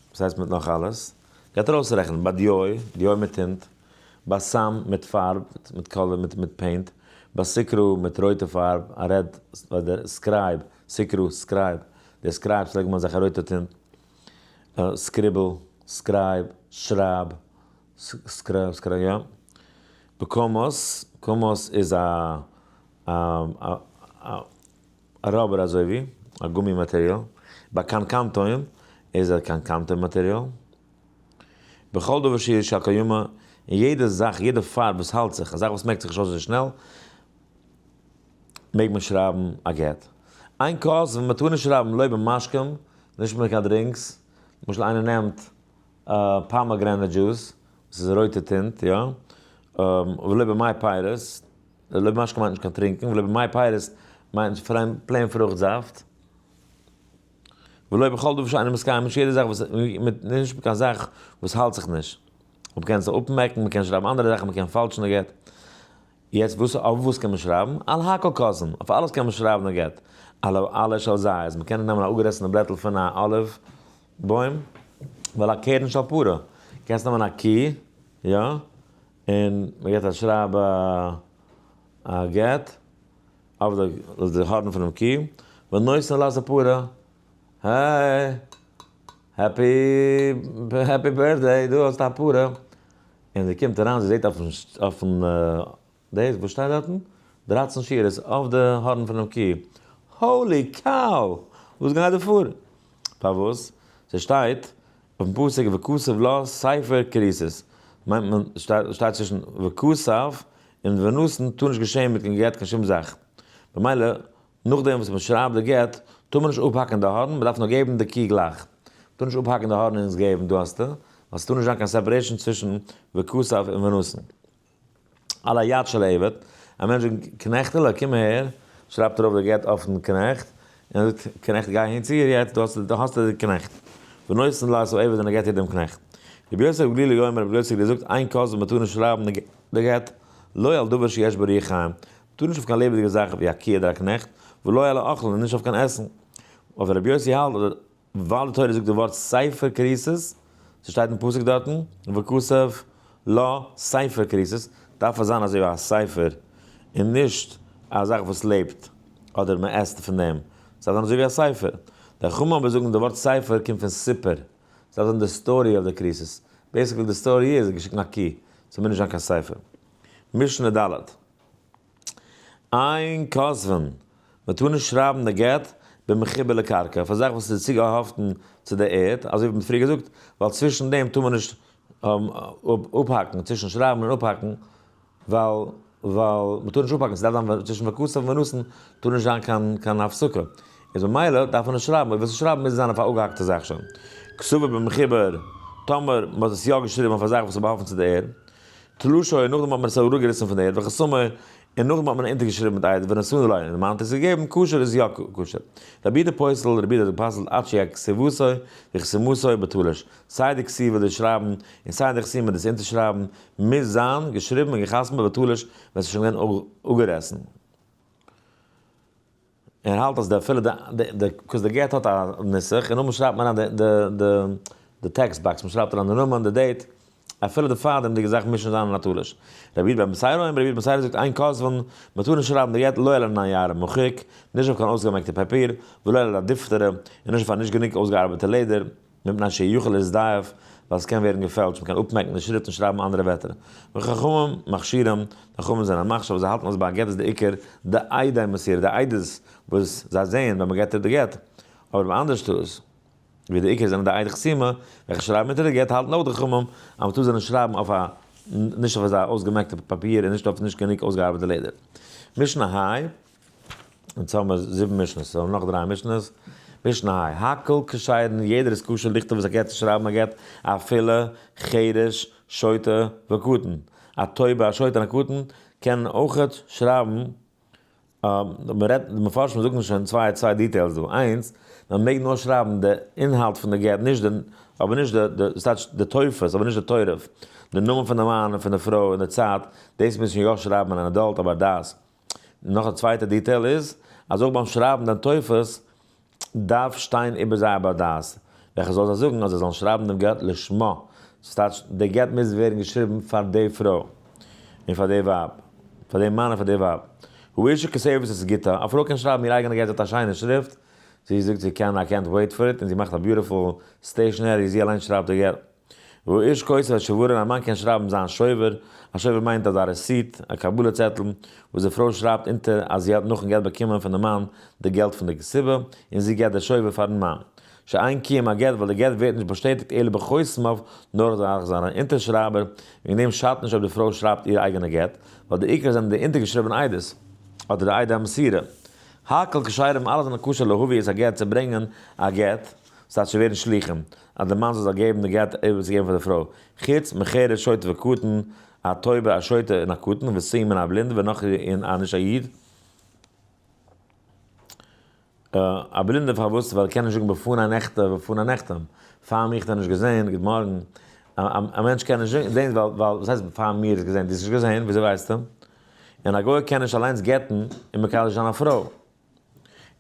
וואס הייסט מיט נאך אלעס? גייט ער אויסרעכענען בדיו, דיו מיט טינט, בסם מיט פארב, מיט color, מיט מיט paint, בסיקרא מיט רויטע פארב, א red, אדער scribe, סיקרא, scribe, די scribes לייגן מען אזעלכע רויטע טינט, scribble, scribe, שרייב, סקרא, סקרא, יא. בקומוס, קומוס איז א א א. א rubber אזוי ווי א גומי מאטעריאל, בקנקנתום איז א קנקנתום מאטעריאל, בכל דבר שיש של קיימא, און יעדע זאך, יעדע פארב וואס האלט זיך, א זאך וואס מעקט זיך נישט אויס אזוי שנעל, מעג מען שרייבן א גט. אין כותבין, מען טאר נישט שרייבן לא במשקים, נישט מיט קיין drinks, למשל איינער נעמט pomegranate juice, וואס איז רויטע טינט, יא, ולא במי פירות, לא במשקים מיינט נישט קיין טרינקען, ולא במי פירות מיינט plain פרוכט זאפט, ולא בכל דבר שאינו מתקיים, נישט יעדע זאך וואס, נישט מיט קיין זאך וואס האלט זיך נישט. מ'קען עס אפמעקן, מ'קען שרייבן אנדערע זאכן, מ'קען פאלשן די גט. יעצט וואס, אויף וואס קען מען שרייבן? על הכל כותבין, אויף אלעס קען מען שרייבן א גט. על העלה של זית, מ'קען נעמען א אפגעריסענע בלעטל פון א olive בוים, ועל הקרן של פרה, קענסט נעמען א קי, יא, און מ'געט א שרייב א גט אויף די הארן פונעם קי, ונותן לה את הפרה, hey! Happy happy birthday, דא האסטו א פרה. און זי קומט אריין, זי זעט אויפן דאס, וואס שטייט דארטן? 13 שורות אויף די הארן פונעם קי. Holy cow! וואס גייט דא פאר? פארוואס? ס'שטייט אויפן פסוק וכתב לה ספר כריתות. מיינט מען שטייט צווישן וכתב און ונתן טאר נישט געשען מיט קיין גט קיין שום זאך. במילא נאכדעם וואס מען שרייבט די גט, טאר מען נישט אפהאקן די הארן, מען דארף נאר געבן די קי גלייך. מען טאר נישט אפהאקן די הארן און עס געבן, דא האסטו, ווייל ס'טאר נישט זיין קיין separation צווישן וכתב און ונתן. על היד של עבד, א מענטש זאגט, קנעכטעלע, קום אהער, שרייבט ארויף די גט אויפן קנעכט, און ער זאגט, קנעכט גיי אהין צו איר יעצט, דא האסטו, דא האסטו די קנעכט. ונותן לה את העבד און ער געבט איר דעם קנעכט. רבי יוסי הגלילי אומר, רבי יוסי הגלילי זאגט, אין כותבין, מען טאר נישט שרייבן די גט, לא על דבר שיש בו רוח חיים, טאר נישט אויף קיין לעבעדיגע זאך ווי א קי אדער א קנעכט, ולא על האוכל און נישט אויף קיין עסן. אבער רבי יוסי האלט אז ווייל די תורה זאגט די ווארט ספר כריתות, ס'שטייט אין פסוק דארטן, וכתב לה ספר כריתות, דארף עס זיין אזוי ווי א ספר, און נישט א זאך וואס לעבט, אדער מען עסט פון דעם. ס'דארף זיין אזוי ווי א ספר. די חכמים אבער זאגן די ווארט ספר קומט פון סיפור, ס'דארף זיין די story אויף די כריתות. Basically די story איז געשיקט א קי, ס'מוז נישט זיין קיין ספר. משנה ד'. אין כותבין, מען טאר נישט שרייבן די גט במחובר לקרקע, אויף א זאך וואס איז צוגעהאפטן צו די ערד, אזוי ווי מען האט פריער געזאגט, ווייל צווישן דעם טאר מען נישט אפהאקן, צווישן שרייבן און אפהאקן, ווייל ווייל מען טאר נישט אפהאקן, ס'דארף זיין צווישן וכתב ונתן טאר נישט זיין קיין קיין הפסקה, איז ממילא דארף מען נישט שרייבן, אויב ווילסטו שרייבן מוז עס זיין אויף א אפגעהאקטע זאך שוין. כתבו במחובר, טאמער מען האט עס יא געשריבן אויף א זאך וואס איז באהאפטן צו די ערד, תלשו און נאכדעם האט מען עס אראפגעריסן פון די ערד וחתמו און נאכדעם האט מען אונטערגעשריבן מיט עדות ונתנו לו און די מאן האט עס געגעבן, כשר איז יא כשר. רבי יהודה פוסל, רבי יהודה האט גע'פסל'ט עד שיהא כתיבתו וחתימתו בתלוש, סיי די כתיבה דאס שרייבן און סיי די חתימה דאס אונטערשרייבן מוז זיין געשריבן און גע'חתמ'ט בתלוש ווען ס'איז שוין געווען אפגעריסן. ער האלט אז די אפילו די די cause די גט האט א נוסח און נאכדעם שרייבט מען אריין די די די text box מען שרייבט אריין די נאמען די date אפילו די פארדעמדיגע זאכן מוז שוין זיין אין א תלוש. רבי יהודה בן בתירא אומר רבי יהודה בן בתירא זאגט אין כותבין מען טאר נישט שרייבן די גט לא על הנייר המחוק נישט אויף קיין אויסגעמעקטע פאפיר ולא על הדיפתרא און נישט אויף א נישט גענוג אויסגעארבעטע לעדער. מפני שיכול להזדייף, ווייל עס קען ווערן געפעלטשט, מען קען אפמעקן די שריפט און שרייבן אנדערע ווערטער. וחכמים מכשירים, די חכמים זענען מכשיר, ווייל זיי האלטן אז ביי א גט איז די עיקר די עדי מסירה, די עדות וואס זיי זעען ווען מען געבט איר די גט, אבער ביי אנדערע שטרות, ווי די עיקר זענען די עדי חתימה, וועלכע שרייבן אונטער די גט, האלטן אויך די חכמים אז מען טאר זיי נישט שרייבן אויף א נישט אויף אזא אויסגעמעקטע פאפיר און נישט אויף נישט גענוג אויסגעארבעטע לעדער. משנה ה'. אונז האבן מיר זיבן משנה'ס, ס'זענען נאך דריי משנה'ס. משנה ה', הכל כשרין, יעדער איז כשר לכתוב את הגט צו שרייבן א גט, אפילו חרש, שוטה, וקטן. א טויבע, א שוטה און א קטן קענען אויכעט שרייבן, מ'רעדט, די מפרשים זאגן שוין צוויי צוויי details דא, איינס, מען מעג נאר שרייבן די אינהאלט פון די גט, נישט די, אבער נישט די, די, ס'טייטש די טופס, אבער נישט די תורף, די נאמען פון די מאן און פון די פרוי און די צייט, דאס מוז שוין יא שרייבן אן adult א בר דעת. נאך א צווייטע detail איז, אז אויך ביים שרייבן דעם טופס, דארף שטיין איבער זיי א בר דעת, וועלכער זאל זיי זאגן אז זיי זאלן שרייבן דעם גט לשמה, ס'טייטש, דער גט מוז ווערן געשריבן פאר די פרוי און פאר די ווייב, פאר דעם מאן און פאר די ווייב. האשה כותבת את גיטה, א פרוי קען שרייבן איר אייגענע גט, זי האט א שיינע שריפט, זי זאגט זי קען, I can't wait for it, און זי מאכט א beautiful stationery, זי אליין שרייבט די גט. והאיש כותב את שברו, א מאן קען שרייבן זיין שובר, א שובר מיינט אזא receipt, א קבלה צעטל, וואס די פרוי שרייבט אונטער אז זי האט נאכן גט באקומען פון די מאן די געלט פון די כתובה, און זי געבט די שובר פארן מאן. שאין קיום הגט ווייל די גט ווערט נישט באשטעטיגט אלא בחותמיו נאר דורך זיינע אונטערשרייבער, וועגן דעם שאדט נישט אויב די פרוי שרייבט איר אייגענע גט, ווייל די עיקר זענען די אונטערגעשריבענע עדות, אדער די עדי המסירה. הכל כשרים אלע זענען כשר להביא את הגט צו ברענגען א גט, ס'טייטש צו ווערן שלוחים, אז די מאן זאל זיי געבן די גט איבערצוגעבן פאר די פרוי, חוץ מחרש שוטה וקטן, א טויבע א שוטה און א קטן, וסומא און א בלינדע ונכרי און א נישט א איד. א בלינדע פארוואס? ווייל ער קען נישט זאגן בפני נכתב ובפני נחתם, פאר מיך האט ער נישט געזען, גוט מארגן, א מענטש קען נישט זען ווייל וואס הייסט פאר מיר האסט געזען, דו האסט נישט געזען, וויאזוי ווייסטו? און א גוי קען נישט אליינס גט'ן און מקדש זיין א פרוי,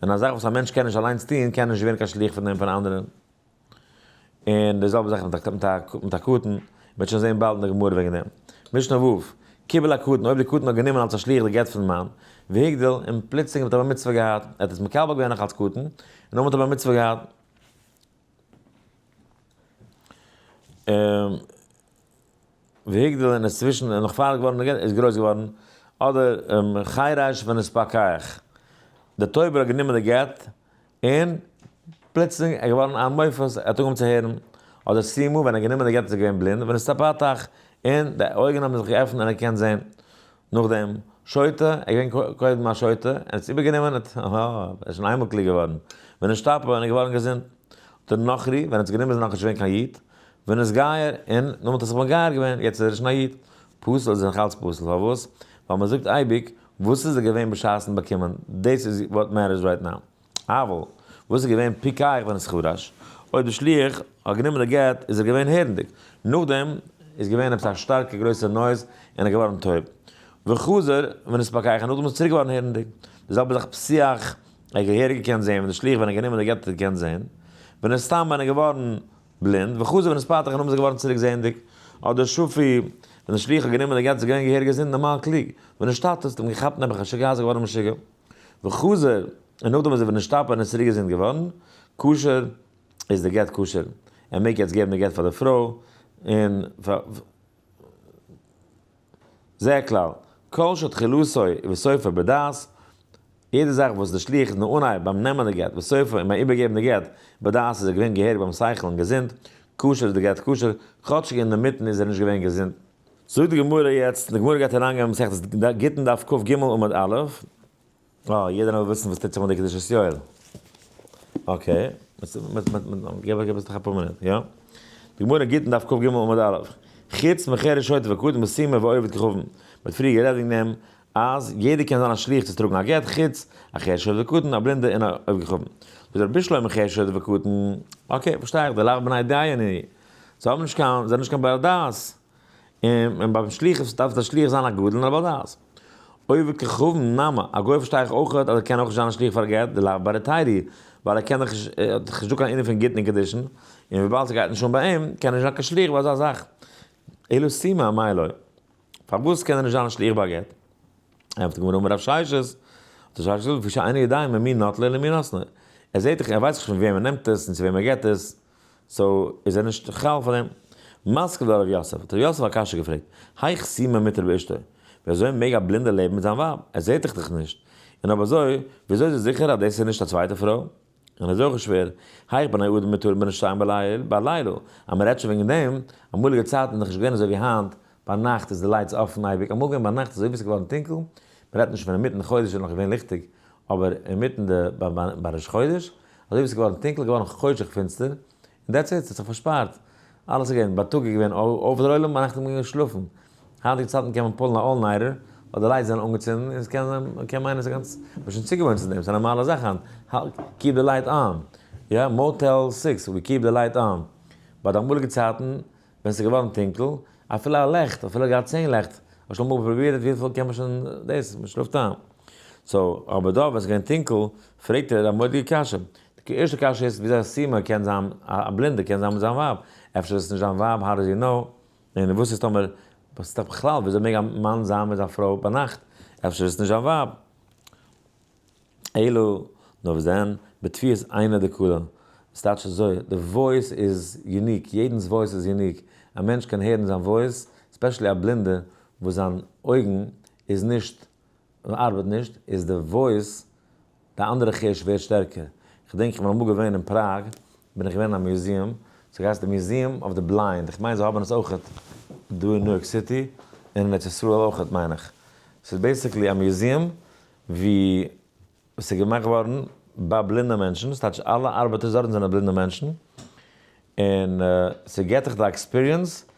און א זאך וואס א מענטש קען נישט אליינס טון קען נישט ווערן קיין שליח פון דעם פאר אנדערע. און די זעלבע זאך מיט א קטן, מ'וועט שוין זען באלד אין די גמרא וועגן דעם. משנה ו', קיבל הקטן, אויב די קטן האט גענומען אלס א שליח די גט פון מאן, והגדיל, און פלוצלינג האט ער בר מצוה געהאט, ער האט עס מקבל געווען נאך אלס קטן, און נאכדעם האט ער בר מצוה געהאט. והגדיל און איז צווישן און נאך פאר געווארן איז גרויס געווארן, אדער חירש ונתפקח, די טויבער האט גענומען די גט און פלוצלינג איז געווארן א מופת, ער האט אנגעהויבן צו הערן, אדער סומא ווען ער האט גענומען די גט איז ער געווען בלינד, ונתפתח, און די אויגן האבן זיך געעפנט און ער קען זען, נאכדעם שוטה, ער איז געווען קודם א שוטה, ער האט עס איבערגענומען, ער איז שוין איינמאל קלוג געווארן, ונשתפר און איז געווארן געזונט, אדער נכרי, ווען ער האט עס גענומען איז ער נאכנישט געווען קיין איד, ונתגייר, און נאכדעם האט ער זיך מגייר געווען, יעצט איז ער שוין א איד. פסול איז נאך אלץ פסול, פארוואס? ווייל מען זאגט אייביג, וואס איז ער געווען בשעת'ן באקומען, דאס איז what matters right now. אבל, וואס איז געווען פיקח ונתחרש? אויב די שליח האט גענומען די גט איז ער געווען הערנדיג, נאכדעם איז געווען עפעס א שטארקע גרויסע noise און ער איז געווארן טויב. וחזר ונתפקח און נאכדעם איז ער צוריק געווארן הערנדיג. די זעלבע זאך פסיח, ער האט געהעריג געקענט זען ווען די שליח ווען ער האט גענומען די גט האט ער געקענט זען. ונסתם ווען ער איז געווארן בלינד, וחזר ונתפתח און נאכדעם איז ער געווארן צוריק זעענדיג, אדער שפוי, ווען דער שליח האט גענומען די גט איז ער געווען געהעריג געזונט נארמאל קלוג, ונשתטה האט אים געכאפט נעבעך א שגעון איז ער געווארן משוגע, וחזר, און נאכדעם איז ער ונשתפר און איז צוריק געזונט געווארן, כשר, איז די גט כשר, ער מעג יעצט געבן די גט פאר די פרוי, און פאר. זה הכלל, כל שתחילתו וסופו בדעת, יעדע זאך וואס די שליח איז נאר אנהייב ביים נעמען די גט וסופו און ביים איבערגעבן די גט בדעת איז ער געווען געהעריג ביים שכל און געזונט, כשר איז די גט כשר, כאטשיג אינדערמיטן איז ער נישט געווען געזונט. זאגט די גמרא יעצט, די גמרא גייט אריינגיין במסכת גיטין דף כג עמוד א', אה, יעדער וויל וויסן וואס טוט זיך מיט די קדושת יואל. okay, געב געב עס נאך אפאר מינוט, יא? די גמרא גיטין דף כג עמוד א', חוץ מחרש שוטה וקטן וסומא ועובד כוכבים, מ'האט פריער גערעדט וועגן דעם אז יעדער קען זיין א שליח צו טראגן א גט חוץ א חרש שוטה וקטן, א בלינדע און א עובד כוכבים. זאגט רבי בשלמא חרש שוטה וקטן, okay פארשטיי איך, דלאו בני דיינא, זיי האבן נישט קיין, זיי זענען נישט קיין בעל דעת, און ביים שליחות דארף דער שליח זיין א גדול און א בעל דעת. עובד כוכבים נמי, א גוי פארשטיי איך אויך אז ער קען אויך נישט זיין א שליח פאר גט, דלאו בר היתירא, ווייל ער קען דאך נישט, ער האט דאך נישט דא קיין ענין פון גיטין און קידושין, און וויבאלד ס'גייט נישט אן ביי אים, קען ער נישט זיין קיין שליח ביי אזא זאך. אלא סומא אמאי לא. פארוואס קען ער נישט זיין א שליח ביי א גט? ענטפערט די גמרא אמר רב ששת, האט רב ששת געזאגט, לפי שאינו יודע ממי נוטלו ולמי נותנו. ער זעט דאך, ער ווייסט נישט פון וועם ער נעמט עס און צו וועם ער געבט עס, so איז ער נישט חל פאר דעם. מתקיף לה רב יוסף, האט רב יוסף א קשיא געפרעגט, היאך סומא מותר באשתו, ווי אזוי מעג א בלינדער לעבן מיט זיין ווייב, ער זעט דאך דיך נישט, און אויב אזוי, ווי אזוי איז ער זיכער אז דאס איז נישט א צווייטע פרוי? און אזוי אויך איז שווער, היאך בני אדם מותרין בנשותיהם בלילה, אז מען רעדט שוין וועגן דעם, אמאליגע צייטן איז נאך נישט געווען אזוי ווי היינט, ביינאכט איז די lights אפן אייביג, אמאל געווען ביינאכט אזוי ווי עס איז געווארן טונקל, מען רעדט נישט פון אינמיטן חודש איז נאך געווען ליכטיג, אבער אינמיטן די ביי ראש חודש, אזוי ווי עס איז געווארן טונקל איז געווארן חושך פינסטער, און that's it, ס'האט זיך פארשפארט, אלעס איז געווען, בייטאג איז געווען אויף דער עולם, ביינאכט איז מען געגאנגען שלאפן. היינטיגע צייטן קען מען pull ן א all nighter, ווייל די lights זענען אנגעצינדן, און עס קען זיין, מען קען מיינען עס איז גאנץ, מען איז שוין צוגעוואוינט צו דעם, ס'איז א נארמאלע זאך היינט, keep the light on, יא, Motel six, we keep the light on, ביי די אמאליגע צייטן ווען ס'איז געווארן טונקל, אפילו א לעכט, אפילו געהאט 10 לעכט, האסט שוין אמאל פרובירט וויפיל קען מען שוין דאס, מען שלאפט איין. so, אבער דא ווען ס'איז געווען טונקל, פרעגט ער א מורא'דיגע קשיא. די ערשטע קשיא איז וויאזוי א סומא קען זיין, א בלינדער קען זיין מיט זיין ווייב, אפשר איז עס נישט זיין ווייב, how does he know? און וואס איז טאמער, וואס איז דאך בכלל, וויאזוי מעג א מאן זיין מיט זיין פרוי ביינאכט, אפשר איז עס נישט זיין ווייב? אלא, נאר וואס דען, בתפיסת עינא דכולא, עס טייטש אזוי, די voice איז unique, יעדנס voice איז unique, א מענטש קען הערן זיין voice, especially א בלינדע וואס זיין אויגן איז נישט, ארבעט נישט, איז די voice, די אנדערע חוש ווערט שטערקער. כ'דענק איך בין אמאל געווען אין פראג, בין איך געווען אין א museum, ס'הייסט די Museum of the Blind, איך מיין זיי האבן עס אויכעט דא אין ניו יארק סיטי, און אין ארץ ישראל אויכעט מיין איך. ס'איז basically א museum ווי. וואס איז געמאכט געווארן ביי בלינדע מענטשן, ס'טייטש אלע ארבעטערס דארטן זענען בלינדע מענטשן, און ס'געט דיך די experience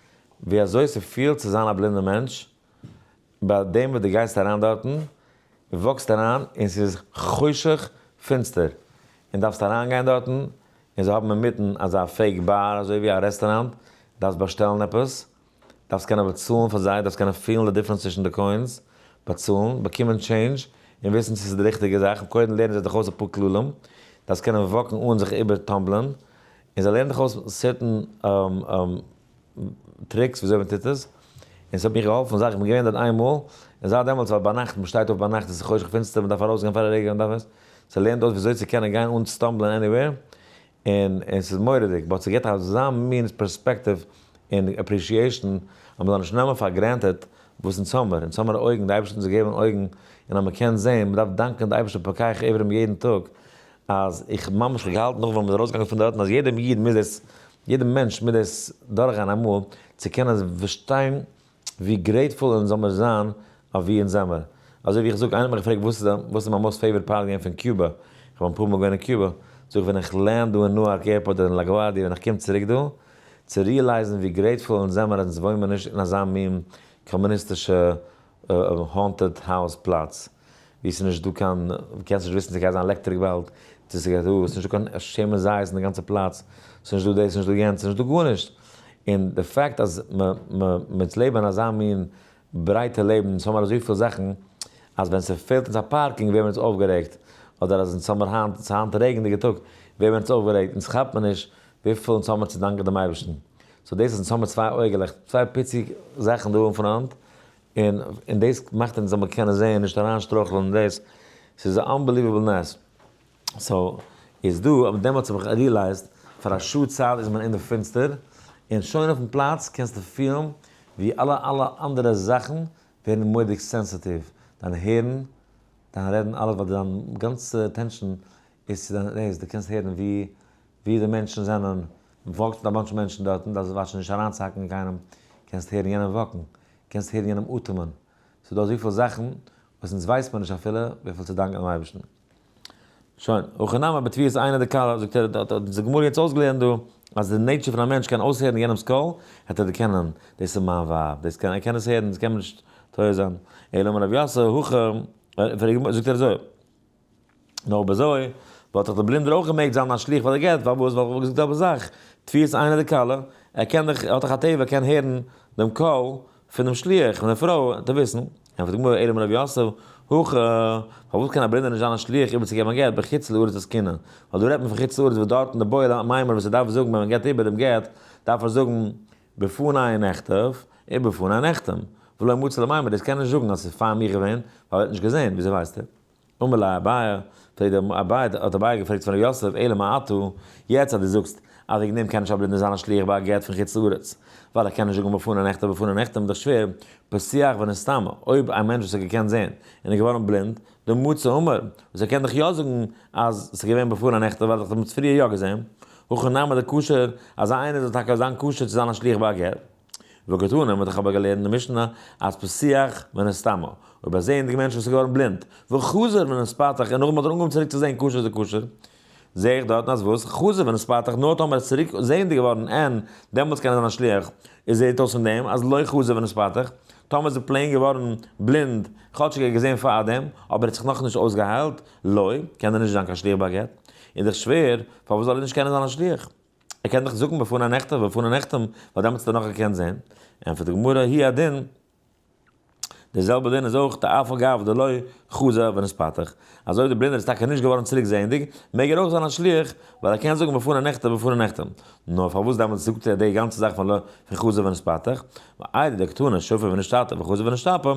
ווי אזוי ס'פילט צו זיין א בלינדע מענטש, ביי דעם וואס דו גייסט אריין דארטן, walk סט אריין און ס'איז חושך פינסטער, און דארפסט אריינגיין דארטן, און זיי האבן אינמיטן אזא fake bar אזוי ווי א רעסטוראנט, דארפסט באשטעלן עפעס, דארפסט קענען באצאלן פאר זיי, דארפסט קענען פילן די difference צווישן די coins, באצאלן, באקומען change, און וויסן צו ס'איז די ריכטיגע זאך, קודם לערנען זיי דיך אויס אפאר כללים, דארפסט קענען walk ן אן זיך איבערטאמבלען, און זיי לערנען דיך אויס certain tricks וויאזוי מען טוט עס, און ס'האט מיך געהאלפן זייט איך בין געווען דארט איין מאל, און זייט דעמאלטס ווייל ביינאכט, מען שטייט אויף ביינאכט עס איז חושך פינסטער מען דארף ארויסגיין פאר א רגע, מען דארף עס, ס'לערנט אויס וויאזוי צו קענען גיין אן stumble ען anywhere, און און ס'איז מורא'דיג, but ס'געבט אזא מין perspective און appreciation אז מ'זאל נישט נעמען פאר granted וואס אונז האמער, אונז האמער אויגן, די אייבערשטער האט אונז געגעבן אויגן, און אז מ'קען זען, מ'דארף דאנקען די אייבערשטער פוקח עיוורים יעדן טאג, אז איך ממש האב געהאלטן נאך ווען מ'איז ארויסגעגאנגען פון דארטן אז יעדער איד מוז דאס, יעדער מענטש מוז דאס דורכגיין אמאל, צו קענען פארשטיין ווי grateful אונז זאל מיר זיין אויף ווי אונז זעמער. אזוי ווי איך זאג, איינער האט מיך געפרעגט וואס איז וואס איז מיין most favorite part געווען פון קובא, איך בין אפאר מאל געווען אין קובא, זאג איך ווען איך land דא אין Newark airport אדער אין LaGuardia ווען איך קום צוריק דא, צו realize ן ווי grateful אונז זעמער אז אונז וואוין מיר נישט אין אזא מין קאמוניסטישע haunted house פלאץ, ווי ס'איז נישט דא קיין, קענסט נישט וויסן צו גייט זיין עלעקטריק באלד, צו ס'גייט דא, ס'איז נישט דא קיין שמן זית אין די גאנצע פלאץ, ס'איז נישט דא דאס, ס'איז נישט דא יענץ, ס'איז נישט דא גארנישט. און די fact אז מ'אונז לעבן אין אזא מין ברייטע לעבן, אונז האבן אזויפיל זאכן, אז ווען ס'פעלט אונז א parking ווערן מיר אונז אויפגערעגט, אדער אז אונז האמיר היינט, ס'איז היינט א רעגנדיגע טאג, ווערן מיר אונז אויפגערעגט, אונז כאפט מען נישט וויפיל אונז האמיר צו דאנקען דעם אייבערשטן. so דאס אז אונז האמיר צוויי אויגעלעך, צוויי פיצי זאכן דא אין front, און און דאס מאכט אונז זאל מען קענען זעהן נישט אריינשטרויכלען אין דאס, ס'איז א unbelievable נס. so איז דא, אבער דעמאלטס האב איך realized, פאר א שעה צייט איז מען אין די פינסטער, און שוין אויפן פלאץ קענסטו פילן ווי אלע אלע אנדערע זאכן ווערן מורא'דיג sensitive, דיין הערן, דיין רעדן, אלעס ווייל דיין גאנצע attention איז צו דיין דאס, דו קענסט הערן ווי ווי די מענטשן זענען, walk סט מיט א bunch מענטשן דארטן, דארפסט watch ן נישט אריינצוהאקן אין קיינעם, קענסט הערן יענעם walk ן, קענסט הערן יענעם אטעמען, ס'איז דא אזויפיל זאכן וואס אונז ווייסט מען נישט אפילו וויפיל צו דאנקען דעם אייבערשטן. שוין, הכא נמי בטביעת עינא דכלה, זאגט ער, האט אונז די גמרא יעצט אויסגעלערנט דא, אז די nature פון א מענטש קען אויסהערן יענעמ'ס קול, העט ער דערקענען, דאס איז מיין ווייב, דאס קען, ער קען עס הערן, דאס קען מען נישט טועה זיין. אלא אמר רב יוסף, הכא, זאגט ער אזוי. נאר אויב אזוי, וואלט דאך דער בלינדער אויך געמעגט זיין א שליח פאר די גט, פארוואס? ווייל איך וואלט געזאגט די זעלבע זאך, טביעת עינא דכלה, ער קען דאך, ער האט דאך א טבע, ער קען הערן דעם קול פונעם שליח, פון דער פרוי, וועט ער וויסן. ענטפערט די גמרא, אלא אמר רב יוסף, הכא, פארוואס קען א בלינדער נישט זיין א שליח איבערצוגעבן א גט בחוץ לארץ עסקינן? ווייל דא רעדט מען פון חוץ לארץ וואס דארטן די בועל המימר וואס ער דארף זאגן ווען מען געבט איבער דעם גט, דארף ער זאגן בפני נכתב ובפני נחתם, ולא מצי למימר, דאס קען ער נישט זאגן אז ס'איז פאר מיר געווען, ווייל ער האט נישט געזען, וויאזוי ווייסט ער? אמר ליה אביי, פרעגט דער אביי, האט אביי געפרעגט פון ר' יוסף, אלא מעתה, יעצט אז דו זאגסט אז וועגן דעם קען נישט א בלינדער זיין א שליח ביי א גט פון חוץ לארץ, ווייל ער קען נישט זאגן בפני נכתב ובפני נחתם, איז דאך שווער, פסיח ונסתמא, אויב א מענטש וואס האט געקענט זען און איז געווארן בלינד, דמצי אמר, וואס ער קען דאך יא זאגן אז ס'איז געווען בפני נכתב ווייל ער האט דאך פריער יא געזען, הכא נמי דכשר, אזא איינער זאל טאקע זיין כשר צו זיין א שליח ביי א גט. וקתני, מ'האט דאך אבער געלערנט אין די משנה אז פסיח ונסתמא, אויב א זעענדיגע מענטש וואס איז געווארן בלינד, וחזר ונתפתח און נאכדעם האט ער אנגעהויבן צוריק צו זען כשר איז ער כשר, זע איך דארטן אז וואס? חזר ונתפתח נאר טאמער ער איז צוריק זעענדיג געווארן און דעמאלטס קען ער זיין א שליח, איז זעט אויס פון דעם אז לא חזר ונתפתח, טאמער איז ער plain געווארן בלינד כאטשיג ער האט געזען פארדעם, אבער ער האט זיך נאכנישט אויסגעהיילט, לא, קען ער נישט זיין קיין שליח ביי גט. איז דאך שווער, פארוואס זאל ער נישט קענען זיין א שליח? ער קען דאך זאגן בפני נכתב ובפני נחתם, ווייל דעמאלטס האט ער נאך געקענט זען. ענטפערט די גמרא, הוא הדין, די זעלבע דין איז אויך די אף על גב דלא חזא ונתפתח, אז אויב די בלינדער איז טאקע נישט געווארן צוריק זעענדיג, מעג ער אויך זיין א שליח, ווייל ער קען זאגן בפני נכתב ובפני נחתם. נאר פארוואס דעמאלטס זאגט ער די גאנצע זאך פון חזא ונתפתח? ואיידי דקתני שפי ונשתטה וחזא ונשתפי,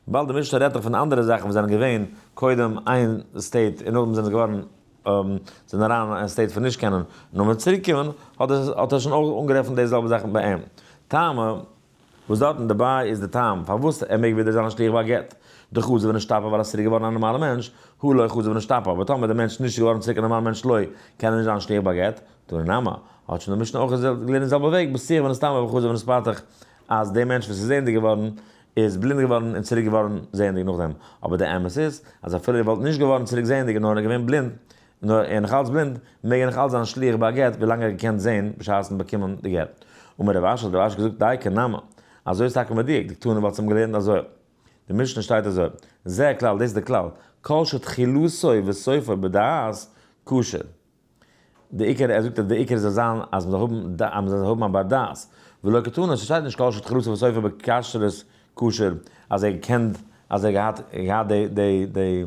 וויבאלד די משנה רעדט דאך פון אנדערע זאכן וואס זענען געווען קודם איין state און נאכדעם זענען זיי געווארן זענען אריין אין state פון נישט קענען נאכדעם צוריק קומען, האט ער שוין אויך אנגערעפנט די זעלבע זאכן ביי אים. טעמא. וואס דארטן דערביי איז די טעם פארוואס ער מעג ווידער זיין א שליח ביי א גט, דחזא ונשתפי ווייל ער איז צוריק געווארן א נארמאלע מענטש, הא לא חזא ונשתפי, אבער טאמער דער מענטש איז נישט געווארן צוריק א נארמאלע מענטש לא, קען ער נישט זיין שליח ביי א גט, תנא נמי, האט שוין די משנה אויך געלערנט די זעלבע וועג, פסיח ונסתמא וחזר ונתפתח, אז דער מענטש וואס איז זעענדיג געווארן. איז בלינד געווארן און צוריק געווארן זעענדיג נאכדעם, אבער די אמת איז אז אפילו ער וואלט נישט געווארן צוריק זעענדיג נאר ער איז געווען בלינד, נאר ער איז נאך אלץ בלינד, מעג ער נאך אלץ זיין א שליח ביי א גט ווילאנג ער האט געקענט זען בשעת'ן באקומען די גט. אמר רב אשי האט רב אשי געזאגט דייקא נמי, אזוי איז טאקע מדויק, דקתני וואלט צום געלערנט אזוי. די משנה שטייט אזוי, זה הכלל, דאס איז די כלל, כל שתחילתו וסופו בדעת, כשר. די עיקר, ער זאגט אז די עיקר זאל זיין אז מ'זאל האבן אז מ'זאל האבן א בר דעת, ולא קתני, ס'שטייט נישט כל שתחילתו וסופו בכשרות כשר, אז ער געקענט, אז ער געהאט געהאט די די די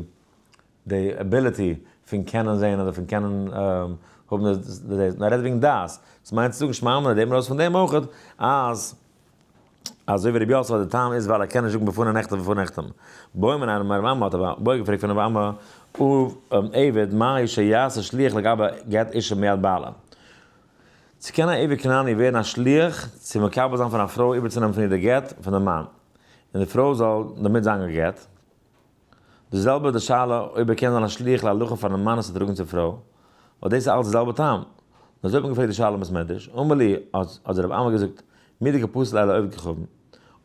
די ability פון קענען זעהן אדער פון קענען האבן די די, נאר ער רעדט וועגן דעת, ס'מיינט צו זאגן שמע מינה, נעמט מען ארויס פון דעם אויך אז. אזוי ווי רבי יוסף אז די טעם איז ווייל ער קען נישט זאגן בפני נכתב ובפני נחתם. בעא מיניה מרב אמי האט אבער געפרעגט פון רב אמי עבד מהו שיעשה שליח לגבי גט אישה מיד בעלה. צו קען א עבד כנעני ווערן א שליח צו מקבל זיין פון א פרוי איבערצונעמען פון איר די גט פון די מאן און די פרוי זאל דערמיט זיין גע'גט? די זעלבע די שאלה אויב ער קען זיין א שליח להלכה פארן מאן עס צו טראגן צום פרוי, ווייל דאס איז אלץ די זעלבע טעם. נאר אזוי האט מען געפרעגט די שאלה אין בית מדרש, אמר לי, האט רב אמי געזאגט, מדקא פסיל ליה לעובד כוכבים,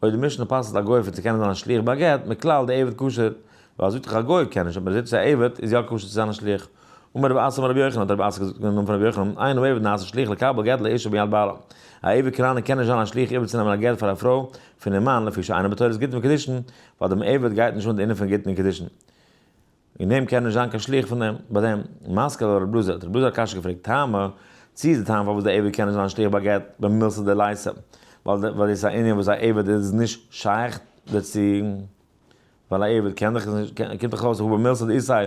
אויב די משנה פסל'ט א גוי פון צו קענען זיין א שליח ביי גט, מכלל דעבד כשר, ווייל זאגט דאך א גוי קען נישט, אבער זאגט א עבד איז יא כשר צו זיין א שליח. אמר רב אסי אמר רבי יוחנן, האט רב אסי געזאגט אין נאמען פון רבי יוחנן, אין העבד נעשה שליח לקבל גט לאשה מיד בעלה. א עבד כנעני קען נישט זיין א שליח איבערצונעמען א גט פאר א פרוי פון איר מאן, לפי שאינו בתורת גיטין וקידושין, ווייל דעם עבד גייט נישט אן די ענין פון גיטין און קידושין, און דעם קען נישט זיין קיין שליח פון דעם, ביי דעם מתקיף לה רב אלעזר, האט רב אלעזר א קשיא געפרעגט, טעמא, צי איז די טעם פארוואס די עבד קען נישט זיין שליח ביי גט במילתא דליתא, ווייל דאס איז א ענין וואס א עבד איז נישט שייך דערצו, ווייל א עבד קען דאך נישט, קומט דאך אויס הא במילתא דאיתיה,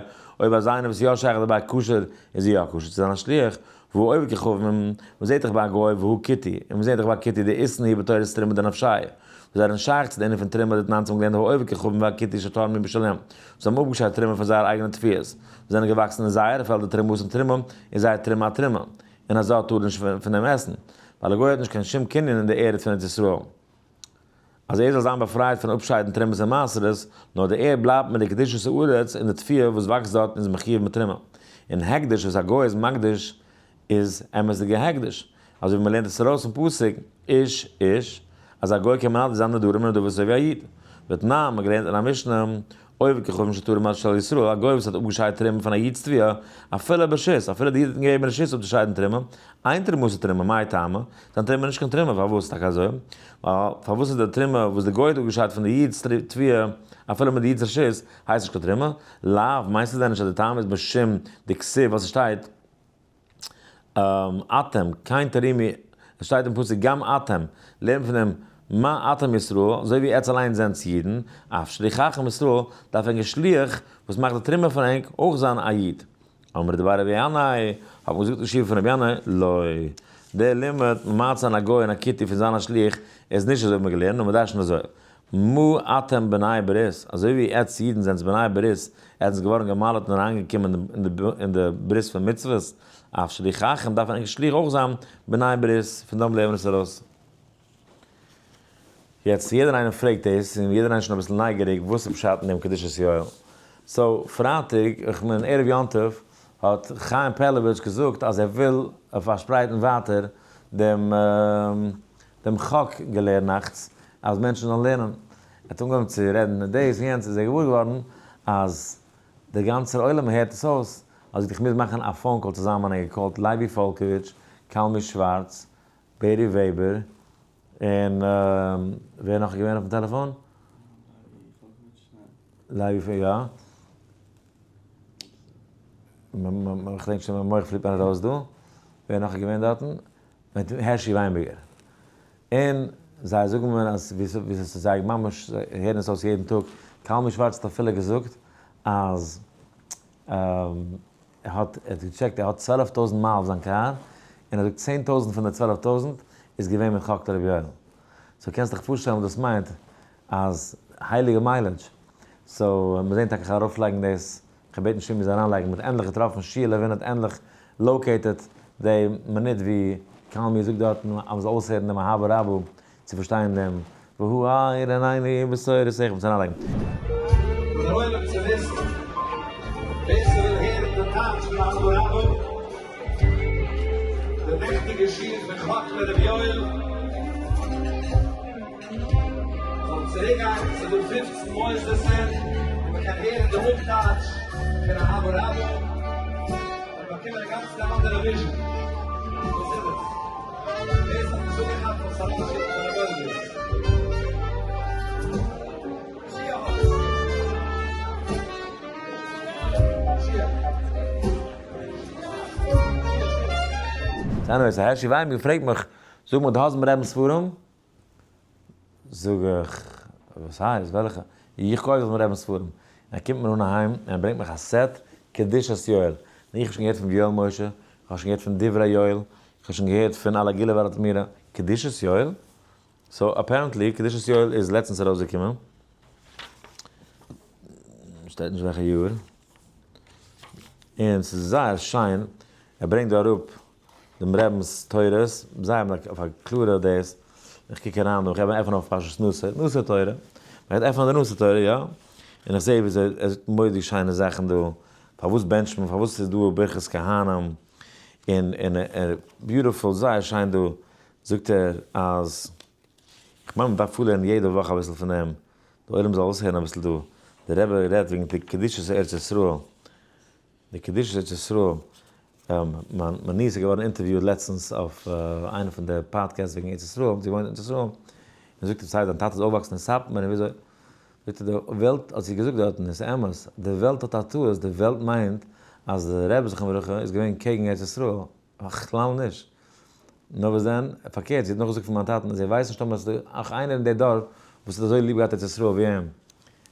אויב אזא איינער וואס איז יא שייך דערביי כשר, איז ער יא כשר צו זיין א שליח, והא עובד כוכבים, מ'זעט דאך ביי א גוי והא כותי, און מ'זעט דאך ביי כותי דאית להו בתורת תרומה דנפשייהו, וואס זענען שייך צו די ענין פון תרומה דתנן האבן געלערנט הא עובד כוכבים והכותי שתרמו בשלהם, וואס האבן אפגעשיידט תרומה פון זייער אייגענע תבואות, וואס זענען געוואקסן אין זייערע פעלדער תרומות און תרומה איז זייער תרומה א תרומה, און א זר טאר נישט פון דעם עסן, ווייל א גוי האט נישט קיין שום קנין אין די ערד פון ארץ ישראל. אז ער זאל זיין באפרייט פון אפשיידן תרומות און מעשרות, נאר די ערד בלייבט מיט די קדושת הארץ און די תבואה וואס וואקסט דארטן איז מחויב מיט תרומה. און הקדש וואס א גוי איז מקדיש איז אמת'דיגע הקדש, אזוי ווי מ'לערנט עס ארויס פון פסוק איש איש, אז א גוי קען מנדב זיין נדרים און נדבות אזוי ווי א איד. ותנן, מ'האט געלערנט אין א משנה, עובד כוכבים שתרם של ישראל, א גוי וואס האט אפגעשיידט תרומה פון א איד'ס תבואה, אפילו ברשות, אפילו די איד האט אים געגעבן רשות אפצושיידן תרומה, אין תרומתו תרומה, מאי טעמא? זיין תרומה איז נישט קיין תרומה, פארוואס טאקע אזוי? ווייל פארוואס איז די תרומה וואס די גוי האט אפגעשיידט פון די איד'ס תבואה, אפילו מיט די איד'ס רשות, הייסט נישט קיין תרומה? לאו, מיינסטו דען נישט אז די טעם איז משום דכתיב וואס עס שטייט אתם, כן תרימו, עס שטייט אין פסוק גם אתם, לערנט פון דעם מה אתם ישראל, אזוי ווי עטץ אליינס זענטס אידן, אף שליחכם ישראל, דארף ענקער שליח וואס מאכט די תרומה פון ענק אויך זיין א איד. אמרי דבי רבי ינאי, האט מען געזאגט אין ישיבה פון רבי ינאי, לא. דער לימוד ממעט זיין א גוי און א כותי פון זיין א שליח איז נישט אזוי ווי מ'האט געלערנט, נאר מ'דרש'נט אזוי, מה אתם בני ברית, אזוי ווי עטץ אידן זענטס בני ברית, עטץ געווארן גע'מל'ט און אריינגעקומען אין די ברית פון מצוות, אף שליחכם דארף ענקער שליח אויך זיין בני ברית, פון דאם לערנען עס ארויס. יעצט יעדער איינער פרעגט דאס, און יעדער איינער איז שוין אביסל נייגעריג וואס איז פשט אין דעם קדושת יואל. so פרייטאג, איך מיין ערב יום טוב, האט חיים פערלאוויטש געזאגט אז ער וויל פארשפרייטן ווייטער דעם דעם חק געלערנאכטס אז מענטשן זאלן לערנען. ער האט אנגעהויבן צו רעדן דאס און יענץ איז ער געוואר געווארן אז דער גאנצער עולם הערט עס אויס, אז איך מוז מאכן א phone call צוזאמען ער געקאלט לייבי פאלקאוויטש, קלמי שווארץ, בערי וועבער, און ווער נאך איז געווען אויפן טעלעפאן? לייבי פון יא. כ'דענק שוין מיין מח פליט מיר ארויס דא. ווער נאך איז געווען דארטן? מיט הערשי וויינבערגער. און זיי זאגן מיר אז ווי ס'איז זיי ממש זיי הערן עס אויס יעדן טאג. קלמי שווארץ האט אפילו געזאגט אז ער האט ער האט געטשעקט ער האט 12,000 מייל אויף זיין קאר, און ער זאגט 10,000 פון די 12,000 איז געווען מיט חק לרבי יואל. so קענסט דיך פארשטעלן וואס דאס מיינט אז הייליגע mileage. so מיר זעהן טאקע כ'וועל ארויפלייגן דאס, כ'האב געבעטן שימי זאל אריינלייגן, מ'האט ענדליך געטראפן, שיע לעווין האט ענדליך located די מינוט ווי קלמי זאגט דארטן אז מ'זאל אויסהערן דעם אהבה רבה צו פארשטיין דעם והוא האיר עינינו בתורתך, מ'מוז אריינלייגן. פאר דער עולם צו וויסן, ווער ס'וויל הערן די טייטש פון אהבה רבה, די נעכטיגע שיעור פון חק לר' יואל, זאל. צוריקגיין, ס'איז דא פופצן מוסדות'ער וואו מ'קען הערן די אפטייטש פון אהבה רבה און באקומען אינגאנצן אן אנדערע vision. דאס איז עס. דאס האט נישט אפגעכאפט פון סאלאנטשיק פון די מוסדות. So anyways, הערשי וויינבערגער פרעגט מיך, זאג מיר, דו האסט דעם רבינ'ס ספרים? זאג איך, וואס הייסט, וועלכע? איך קויף דאך דעם רבינ'ס ספרים. און ער קומט מיר אן אהיים און ער ברענגט מיך א set קדושת יואל. און איך האב שוין געהערט פון ויואל משה, איך האב שוין געהערט פון דברי יואל, איך האב שוין געהערט פון על הגאולה ועל התמורה, קדושת יואל? So apparently קדושת יואל איז לעצטנס ארויסגעקומען, שטייט נישט וועלכע יאר, און ס'איז זייער שיין, ער ברענגט דא אראפ דעם רבינ'ס תורות, זייער אויף א קלארע דאס, איך קוק אריין דא, איך עפן אויף פרשת נשא, נשא תורה, מען גייט עפענען די נשא תורה, יא, און איך זע ווי אזוי ער זאגט מורא'דיג שיינע זאכן דא, פארוואס בענטשט מען, פארוואס איז דא ברכת כהנים, און און beautiful, זייער שיין דא, זאגט ער אז, איך מיין מען דארף פארלערנען יעדע וואך אביסל פון דעם, די עולם זאל אויסהערן אביסל דא, די רבי רעדט וועגן די קדושת ארץ ישראל, די קדושת ארץ ישראל, מיין niece איז געווארן אינטערוויוט לעצטנס אויף איינע פון די podcasts וועגן ארץ ישראל, זי וואוינט אין ארץ ישראל, און זאגט איר סיי דיין טאטע איז אויפגעוואקסן אין סאטמאר און וויאזוי, זאגט ער די וועלט, האט זי געזאגט דארטן, עס איז אמת, די וועלט האט א טעות, די וועלט מיינט אז די רבי זכרונו לברכה איז געווען קעגן ארץ ישראל, בכלל נישט. נאר וואס דען? פארקערט, זי האט נאכגעזאגט פון מיין טאטן אז ער ווייסט נישט טאמער עס איז דא נאך איינער אין די דור וואס האט אזוי ליב געהאט ארץ ישראל ווי אים. ער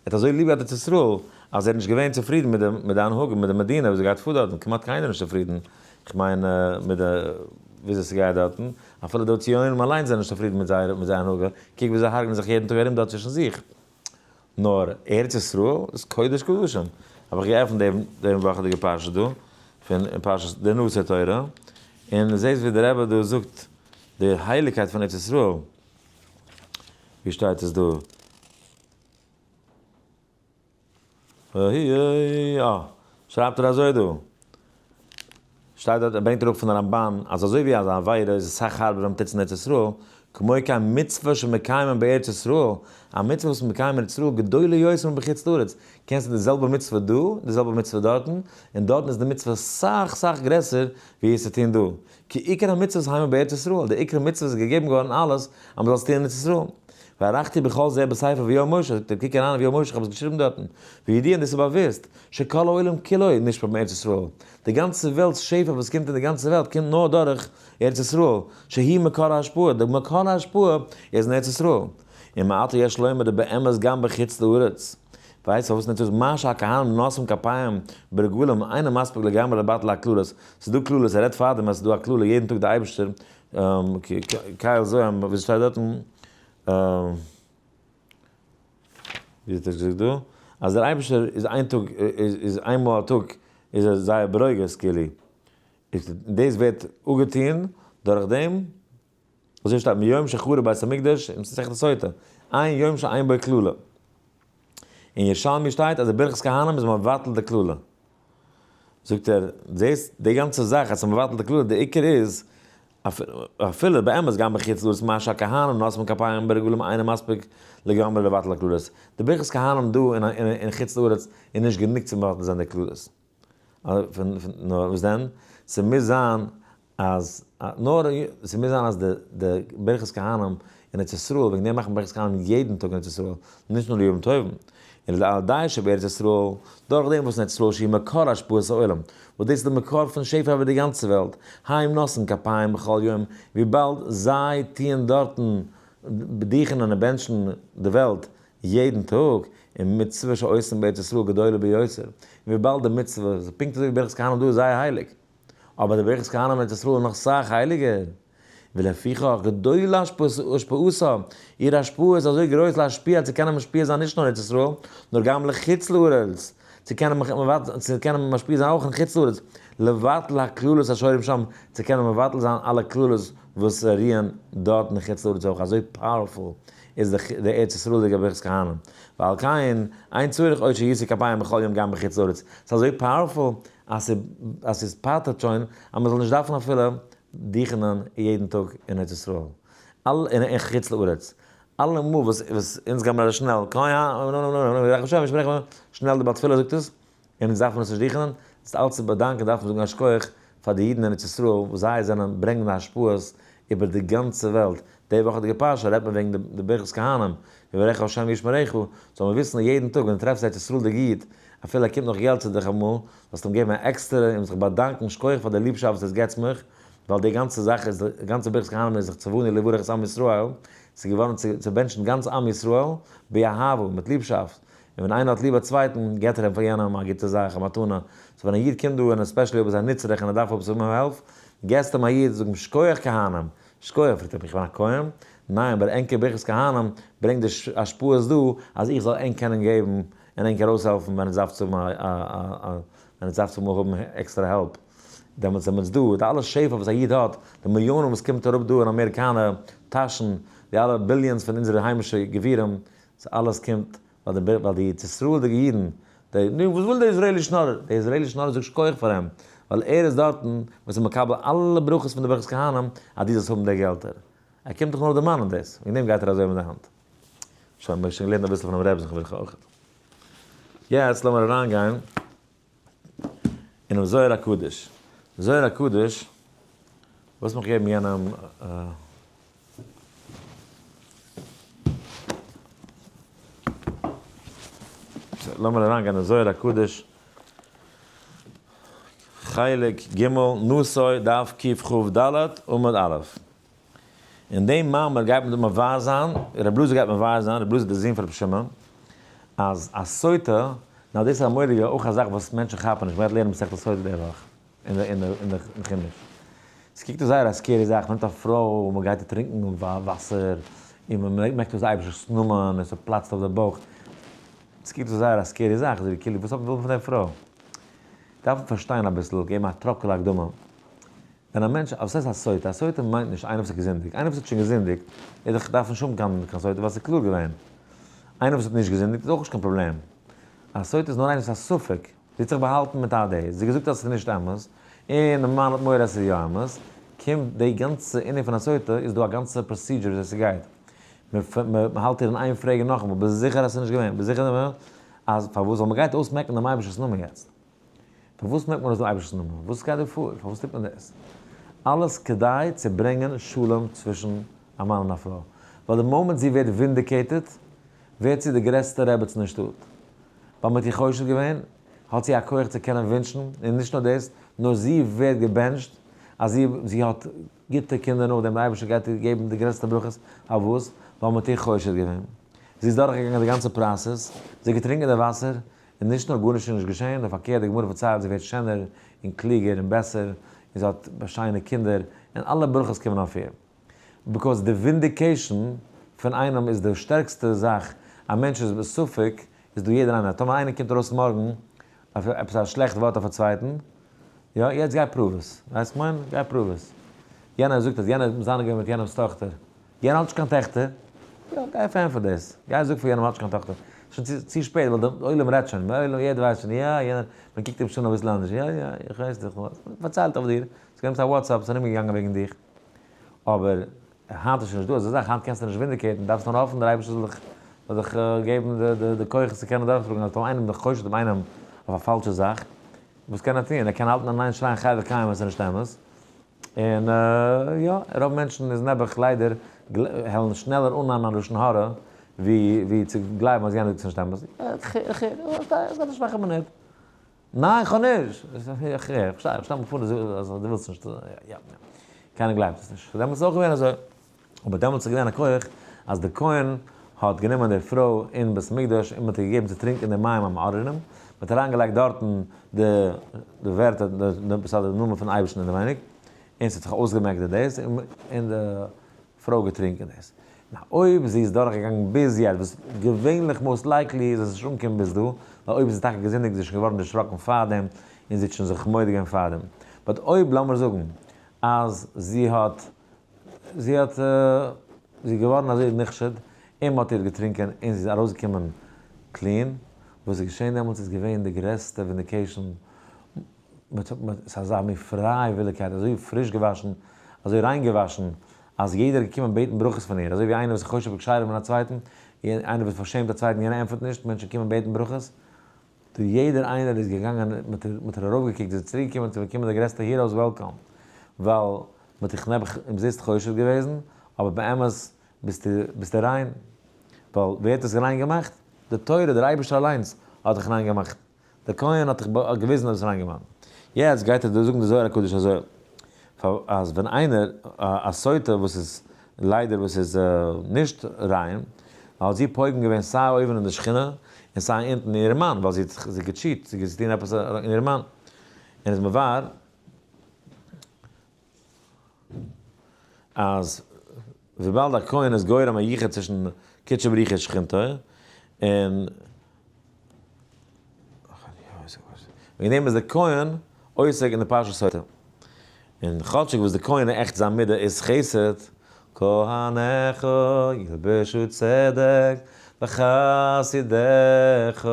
האט אזוי ליב געהאט ארץ ישראל אז ער איז נישט געווען צופרידן מיט די מיט די הנהגה, מיט די מדינה וואס גייט פאר דארטן, כמעט קיינער איז נישט צופרידן, כ'מיין מיט די וויאזוי ס'גייט דארטן, אפילו די ציונים אליינס זענען נישט צופרידן מיט זייער מיט זייער הנהגה, קוק ווי זיי הרג'נען זיך יעדן טאג ארום דארט צווישן זיך. נאר ארץ ישראל איז קודש קדשים. האב איך געעפנט דעם דעם וואכעדיגע פרשה דא, פון פרשת די נשא תורה, און זעסט ווי דער רבי דא זאגט די הייליגקייט פון ארץ ישראל, ווי שטייט עס דא? יא, שרייבט ער אזוי דא. שטייט דארט, ער ברענגט אראפ פון רמבן, אז אזוי ווי אז א עבירה איז אסאך הארבער ווען מ'טוט עס אין ארץ ישראל, כמו כן מצוה שמקיימים בארץ ישראל, א מצוה וואס מ'מקיים אין ארץ ישראל גדולה יותר מבחוץ לארץ, קענסטו די זעלבע מצוה דא, די זעלבע מצוה דארטן, און דארטן איז די מצוה סאך סאך גרעסער ווי עס צו טון דא. כי עיקר המצוות המה בארץ ישראל, די עיקר מצוות איז געגעבן געווארן אלעס אז מ'זאל עס טון אין ארץ ישראל. וערכתי בכל זה בספר ויואל משה, זאגט ער, קוק אריין אין ויואל משה, איך האב עס געשריבן דארטן, וידוע און דאס איז באוואוסט, שכל העולם כולו נשפע מארץ ישראל, די גאנצע וועלט'ס שפע וואס קומט אין די גאנצע וועלט קומט נאר דורך ארץ ישראל, שהיא מקור ההשפעה, די מקור ההשפעה איז אין ארץ ישראל. ומעתה יש לומר דבאמת גם בחוץ לארץ. ווייסט פארוואס אין ארץ ישראל מה שהכהנים נושאים כפיהם ברגלים אינו מספיק לגמרי לבטל הקללות, ס'איז דא קללות, ער רעדט פארדעם אז ס'איז דא א קללה יעדן טאג די אייבערשטער קל זוהם ווי ס'שטייט דארטן, ווי האט ער געזאגט דא? אז דער אייבערשטער איז איין טאג איז איין מאל א טאג איז ער זייער ברוגז כאילו, איז דאס ווערט אפגעטון דורך דעם, אזוי שטייט מיום שחרב בית המקדש אין מסכת סוטה, אין יום שאין בו קללה. אין ירושלמי שטייט אז די ברכת כהנים איז מבטל די קללה. זאגט ער, זעסט די גאנצע זאך אז ס'איז מבטל די קללה, די עיקר איז אפילו באמת גם בחוץ לארץ מה שהכהנים נושאים כפיהם ברגלים אינו מספיק לגמרי לבטל הקללות. די ברכת כהנים דא אין חוץ לארץ איז נישט גענוג צו מבטל זיין די קללות. נאר וואס דען? ס'מוז זיין אז נאר ס'מוז זיין אז די ברכת כהנים אין ארץ ישראל, וועגן דעם מאכט מען ברכת כהנים יעדן טאג אין ארץ ישראל, נישט נאר ימים טובים. און על ידי שבארץ ישראל, דורך דעם וואס אין ארץ ישראל שהיא מקור השפעת העולם, וואס דאס איז די מקור פון שפע איבער די גאנצע וועלט, הם נושאים כפיהם בכל יום, וויבאלד זיי טוען דארטן דוכענען און בענטשן די וועלט יעדן טאג, און מצוה שעושים בארץ ישראל גדולה ביותר, און וויבאלד די מצוה, פונקט אזוי ווי ברכת כהנים דא איז זייער הייליג, אבער די ברכת כהנים אין ארץ ישראל איז נאך סאך הייליגער, ולפיכך גדולה השפעתה, איר השפעה איז אזוי גרויס להשפיע צו קענען משפיע זיין נישט נאר ארץ ישראל, נאר גם לחוץ לארץ, צו קענען משפיע זיין אויך אין חוץ לארץ, לבטל הקללות השורים שם, צו קענען מבטל זיין אלע קללות וואס רוען דארט אין חוץ לארץ אויך, אזוי powerful איז די ארץ ישראל'דיגע ברכת כהנים, ועל כן אין צריך עוד שישאו כפיהם בכל יום גם בחוץ לארץ, ס'איז אזוי powerful אז ס'איז פטר'ט שוין אז מ'זאל נישט דארפן אפילו דוכענען יעדן טאג אין ארץ ישראל, אין חוץ לארץ. אלעמאל וואס וואס אונז גיימער אזוי שנעל, שנעל די בעל תפילה זאגט עס, און אונז דארפן עס נישט דוכענען, עס איז אלץ צו באדאנקען דארף מען זאגן א שכוח פאר די אידן אין ארץ ישראל וואס זיי זענען ברענגען די השפעות איבער די גאנצע וועלט, די וואכעדיגע פרשה רעדט מען וועגן די ברכת כהנים, יברכך השם וישמרך, זאל מען וויסן יעדן טאג ווען דו טרעפסט א ארץ ישראל'דיגע איד, אפילו ער קומט נאך געלט צו דיך אמאל, זאלסטו אים געבן א עקסטערע און זיך באדאנקן שכוח פאר די ליבשאפט וואס עס געטס מיך, ווייל די גאנצע זאך איז, די גאנצע ברכת כהנים איז זיך צווני לברך את עם ישראל, ס'איז געווארן צו בענטשן גאנץ עם ישראל באהבה, מיט ליבשאפט, און ווען איינער האט ליב א צווייטן, געט ער אים פאר יענעם א גוטע זאך, א מתנה, so ווען א איד קומט דא און especially אויב איז א נצרך און ער דארף עפעס האבן הילף, געסט אים א איד, זאג אים שכוח כהנים, שכוח, פרעגט ער מיך, איך בין א כהן? ניין, אבער ענקער ברכת כהנים ברענגט די השפעות דא אז איך זאל ענק קענען געבן און ענק ארויסהעלפן ווען עטס דארפטס האבן א ווען עטס דארפטס אמאל האבן עקסטערע help, דעמאלטס זעמער אונז דא, די אלע שפע וואס א איד האט, די מיליאנען וואס קומט אראפ דא אין אמעריקאנער טאשן, די אלע billions פון אונזערע היימישע גבירים, ס'אלעס קומט ווייל די ווייל די ארץ ישראל'דיגע אידן, די, נו וואס וויל די Israeli שנארער? די Israeli שנארער זאגט שכוח פאר אים, ווייל ער איז דארטן וואס איז מקבל אלע ברכות פון די ברכת כהנים אז דו זאלסט האבן די געלטער. ער קומט דאך נאר דערמאנען דאס, וועגן דעם גייט ער אזוי מיט די האנט. שוין, מ'האט שוין געלערנט אביסל פונעם רבי'ן זכרונו לברכה. יעצט לאמיר אריינגיין אינעם זוהר הקדוש. זוהר הקדוש, וואס מיך געבן יענעם. לאמיר אריינגיין אין זוהר הקדוש, חלק ג', נשא, דף קכ"ד, עמוד א'. אין דעם מאמר גייט מען דא מבאר זיין, רבי אלעזר גייט מבאר זיין, רבי אלעזר דער זון פון רבי שמעון, אז א סוטה, נאר דאס איז א מורא'דיגע אויך א זאך וואס מענטשן כאפן נישט, מ'גייט לערנען מסכת סוטה די וואך, אין די אין די חומש. ס'קוקט אויס זייער א scary זאך, מ'נעמט א פרוי און מ'גייט איר טרינקן וואסער, און מ'מעקט אויס די אייבערשטער'ס נאמען, און ס'פלאצט אויף די בויך. ס'קוקט אויס זייער א scary זאך, אזוי ווי כאילו וואס האט מען פון די פרוי? דארף מען פארשטיין אביסל, געבן א טראפקעלע הקדמה. ווען א מענטש, וואס הייסט א סוטה? א סוטה מיינט נישט איינער וואס האט געזינדיגט, איינער וואס האט שוין געזינדיגט איז דאך דארף נישט האבן קיין קיין סוטה ווייל ס'איז קלאר געווען. איינער וואס האט נישט געזינדיגט איז אויך נישט קיין פראבלעם. א סוטה איז נאר איינער וואס איז א ספק, זי האט זיך באהאלטן מיט א דעה, זי האט געזאגט אז ס'איז נישט אמת, און די מאן האט מורא אז ס'איז יא אמת, קומט די גאנצע ענין פון א סוטה, איז דא א גאנצע procedure וויאזוי ס'גייט. מ'האלט איר אין איין פרעגן נאכאמאל, ביסט זיכער אז ס'איז נישט געווען? ביסט זיכער אז פארוואס? ווייל מ'גייט אויסמעקן דעם אייבערשטנ'ס נאמען יעצט. פארוואס מעקט מען אויס דעם אייבערשטנ'ס נאמען? וואס גייט דא פאר? פארוואס טוט מען דאס? אלעס כדי צו ברענגען שלום צווישן א מאן און א פרוי. ווייל די מאמענט זי ווערט vindicated, ווערט זי די גרעסטע רעבעצן אין שטאט. ווייל מ'האט איר חושד געווען, האט זי א כח צו קענען ווינטשן, און נישט נאר דאס, נאר זי ווערט געבענטשט אז זי זי האט גוטע קינדער נאכדעם, דער אייבערשטער גייט איר געבן די גרעסטע ברכות, פארוואס? ווייל מ'האט איר חושד געווען. זי איז דורכגעגאנגען די גאנצע process, זי האט געטרינקען די וואסער, און נישט נאר גארנישט איז נישט געשען, נאר פארקערט די גמרא פארציילט זי ווערט שענער און קלוגער און בעסער, און זי האט שיינע קינדער, און אלע ברכות קומען אויף איר. because די vindication פון איינעם איז די שטערקסטע זאך, א מענטש איז בספק, איז דא יעדער איינער, טאמער איינער קומט ארויס מארגן אויף עפעס א שלעכט ווארט אויף א צווייטן, יא, יעצט גיי prove עס, ווייסט כ'מיין? גיי prove עס. יענער זאגט אז יענער האט מזנה געווען מיט יענעמ'ס טאכטער. יענער האט נישט קיין טעכטער. יא, גיי פארענטפער דאס. גיי זאג פאר יענעם האט נישט קיין טאכטער. שוין צו צו שפעט ווייל די עולם רעדט שוין. די עולם יעדער ווייסט שוין. יא, יענער, מען קוקט אים שוין אביסל אנדערש. יא, יא, איך ווייס דיך. פארציילט אויף דיר. ס'איז געווען עפעס א WhatsApp, ס'איז ארומגעגאנגען וועגן דיך. אבער היינט איז שוין נישטא אזא זאך, היינט קענסטו נישט vindicate ן, דארפסט נאר האפן דער אייבערשטער זאל דיך זאל דיך געבן די די כוחות צו קענען דורכטראגן, אז טאמער איינער איז דיך חושד דעם איינעם אויף א פאלשע זאך, וואס קען ער טון? ער קען האלטן אין איין שרייען חי וקיים אז עס איז נישט אמת, און יא, רוב מענטשן איז נעבעך ליידער העלן שנעלער אננעמען א לשון הרע ווי ווי צו גלייבן אז יענער זאגט עס איז נישט אמת, איך איך איך איך זאג א שוואכע מינוט. ניין איך האב נישט! איך פארשטיי, איך שטעל מיך פאר אז דו ווילסט נישט, יא, קיינער גלייבט עס נישט, דעמאלטס איז אויך געווען אזוי, אבער דעמאלטס איז געווען א כח אז די כהן האט גענומען די פרוי אין בית המקדש און מען האט איר געגעבן צו טרינקען די מים המאררים, מען האט אריינגעלייגט דארטן די די ווערטער, די נאמען פון אייבערשטן אינעווייניג, און ס'האט זיך אויסגעמעקט די דאס, און די פרוי געטרינקען דאס. נאר אויב זי איז דורכגעגאנגען ביז יעצט, וואס געווענליך most likely איז עס נישט אנגעקומען ביז דא, ווייל אויב איז זי טאקע געזינדיגט איז זי שוין געווארן דערשראקן פארדעם און זי האט שוין זיך מודה געווען פארדעם. but אויב לאמיר זאגן אז זי האט זי האט זי איז געווארן אזוי נחשד און מ'האט איר געטרינקען און זי איז ארויסגעקומען clean, וואס איז געשען דעמאלטס איז געווען די גרעסטע vindication ס'איז אזא מין פרייוויליגקייט, אזוי פריש געוואשן, אזוי ריין געוואשן, אז יעדער איז געקומען בעטן ברכות פון איר, אזוי ווי איינער וואס איז חושב כשרים אין א צווייטן, איינער וואס פארשעמט א צווייטן, יענער ענטפערט נישט, מענטשן קומען בעטן ברכות. דא יעדער איינער איז געגאנגען, מען האט איר ארויפגעקוקט, זי איז צוריק געקומען צו באקומען די גרעסטע hero's welcome, ווייל מען האט דיך נעבעך אומזיסט חושד געוועזן, אבער באמת ביסטו ביסטו ריין, ווייל ווער האט עס ריין געמאכט? די תורה, דער אייבערשטער אליינס האט דיך ריין געמאכט, דער כהן האט דיך געוויזן אז ביסט ריין געווארן. יעצט גייט ער דא זאגן די זוהר הקדוש אזוי, אז ווען איינער, א סוטה וואס איז ליידער וואס איז נישט ריין, האט זי פוגם געווען סיי אויבן אין די שכינה און סיי אונטן אין איר מאן, ווייל זי האט זיך גע cheat, זי האט געטון עפעס אין איר מאן, און איז מבאר אז וויבאלד א כהן איז גורם א יחוד צווישן קודשא בריך הוא ושכינתו, און וועגן דעם איז דער כהן עוסק אין די פרשת סוטה. און כאטשיג וואס די כהן עכט זיין מידה איז חסד, כהניך ילבשו צדק וחסידיך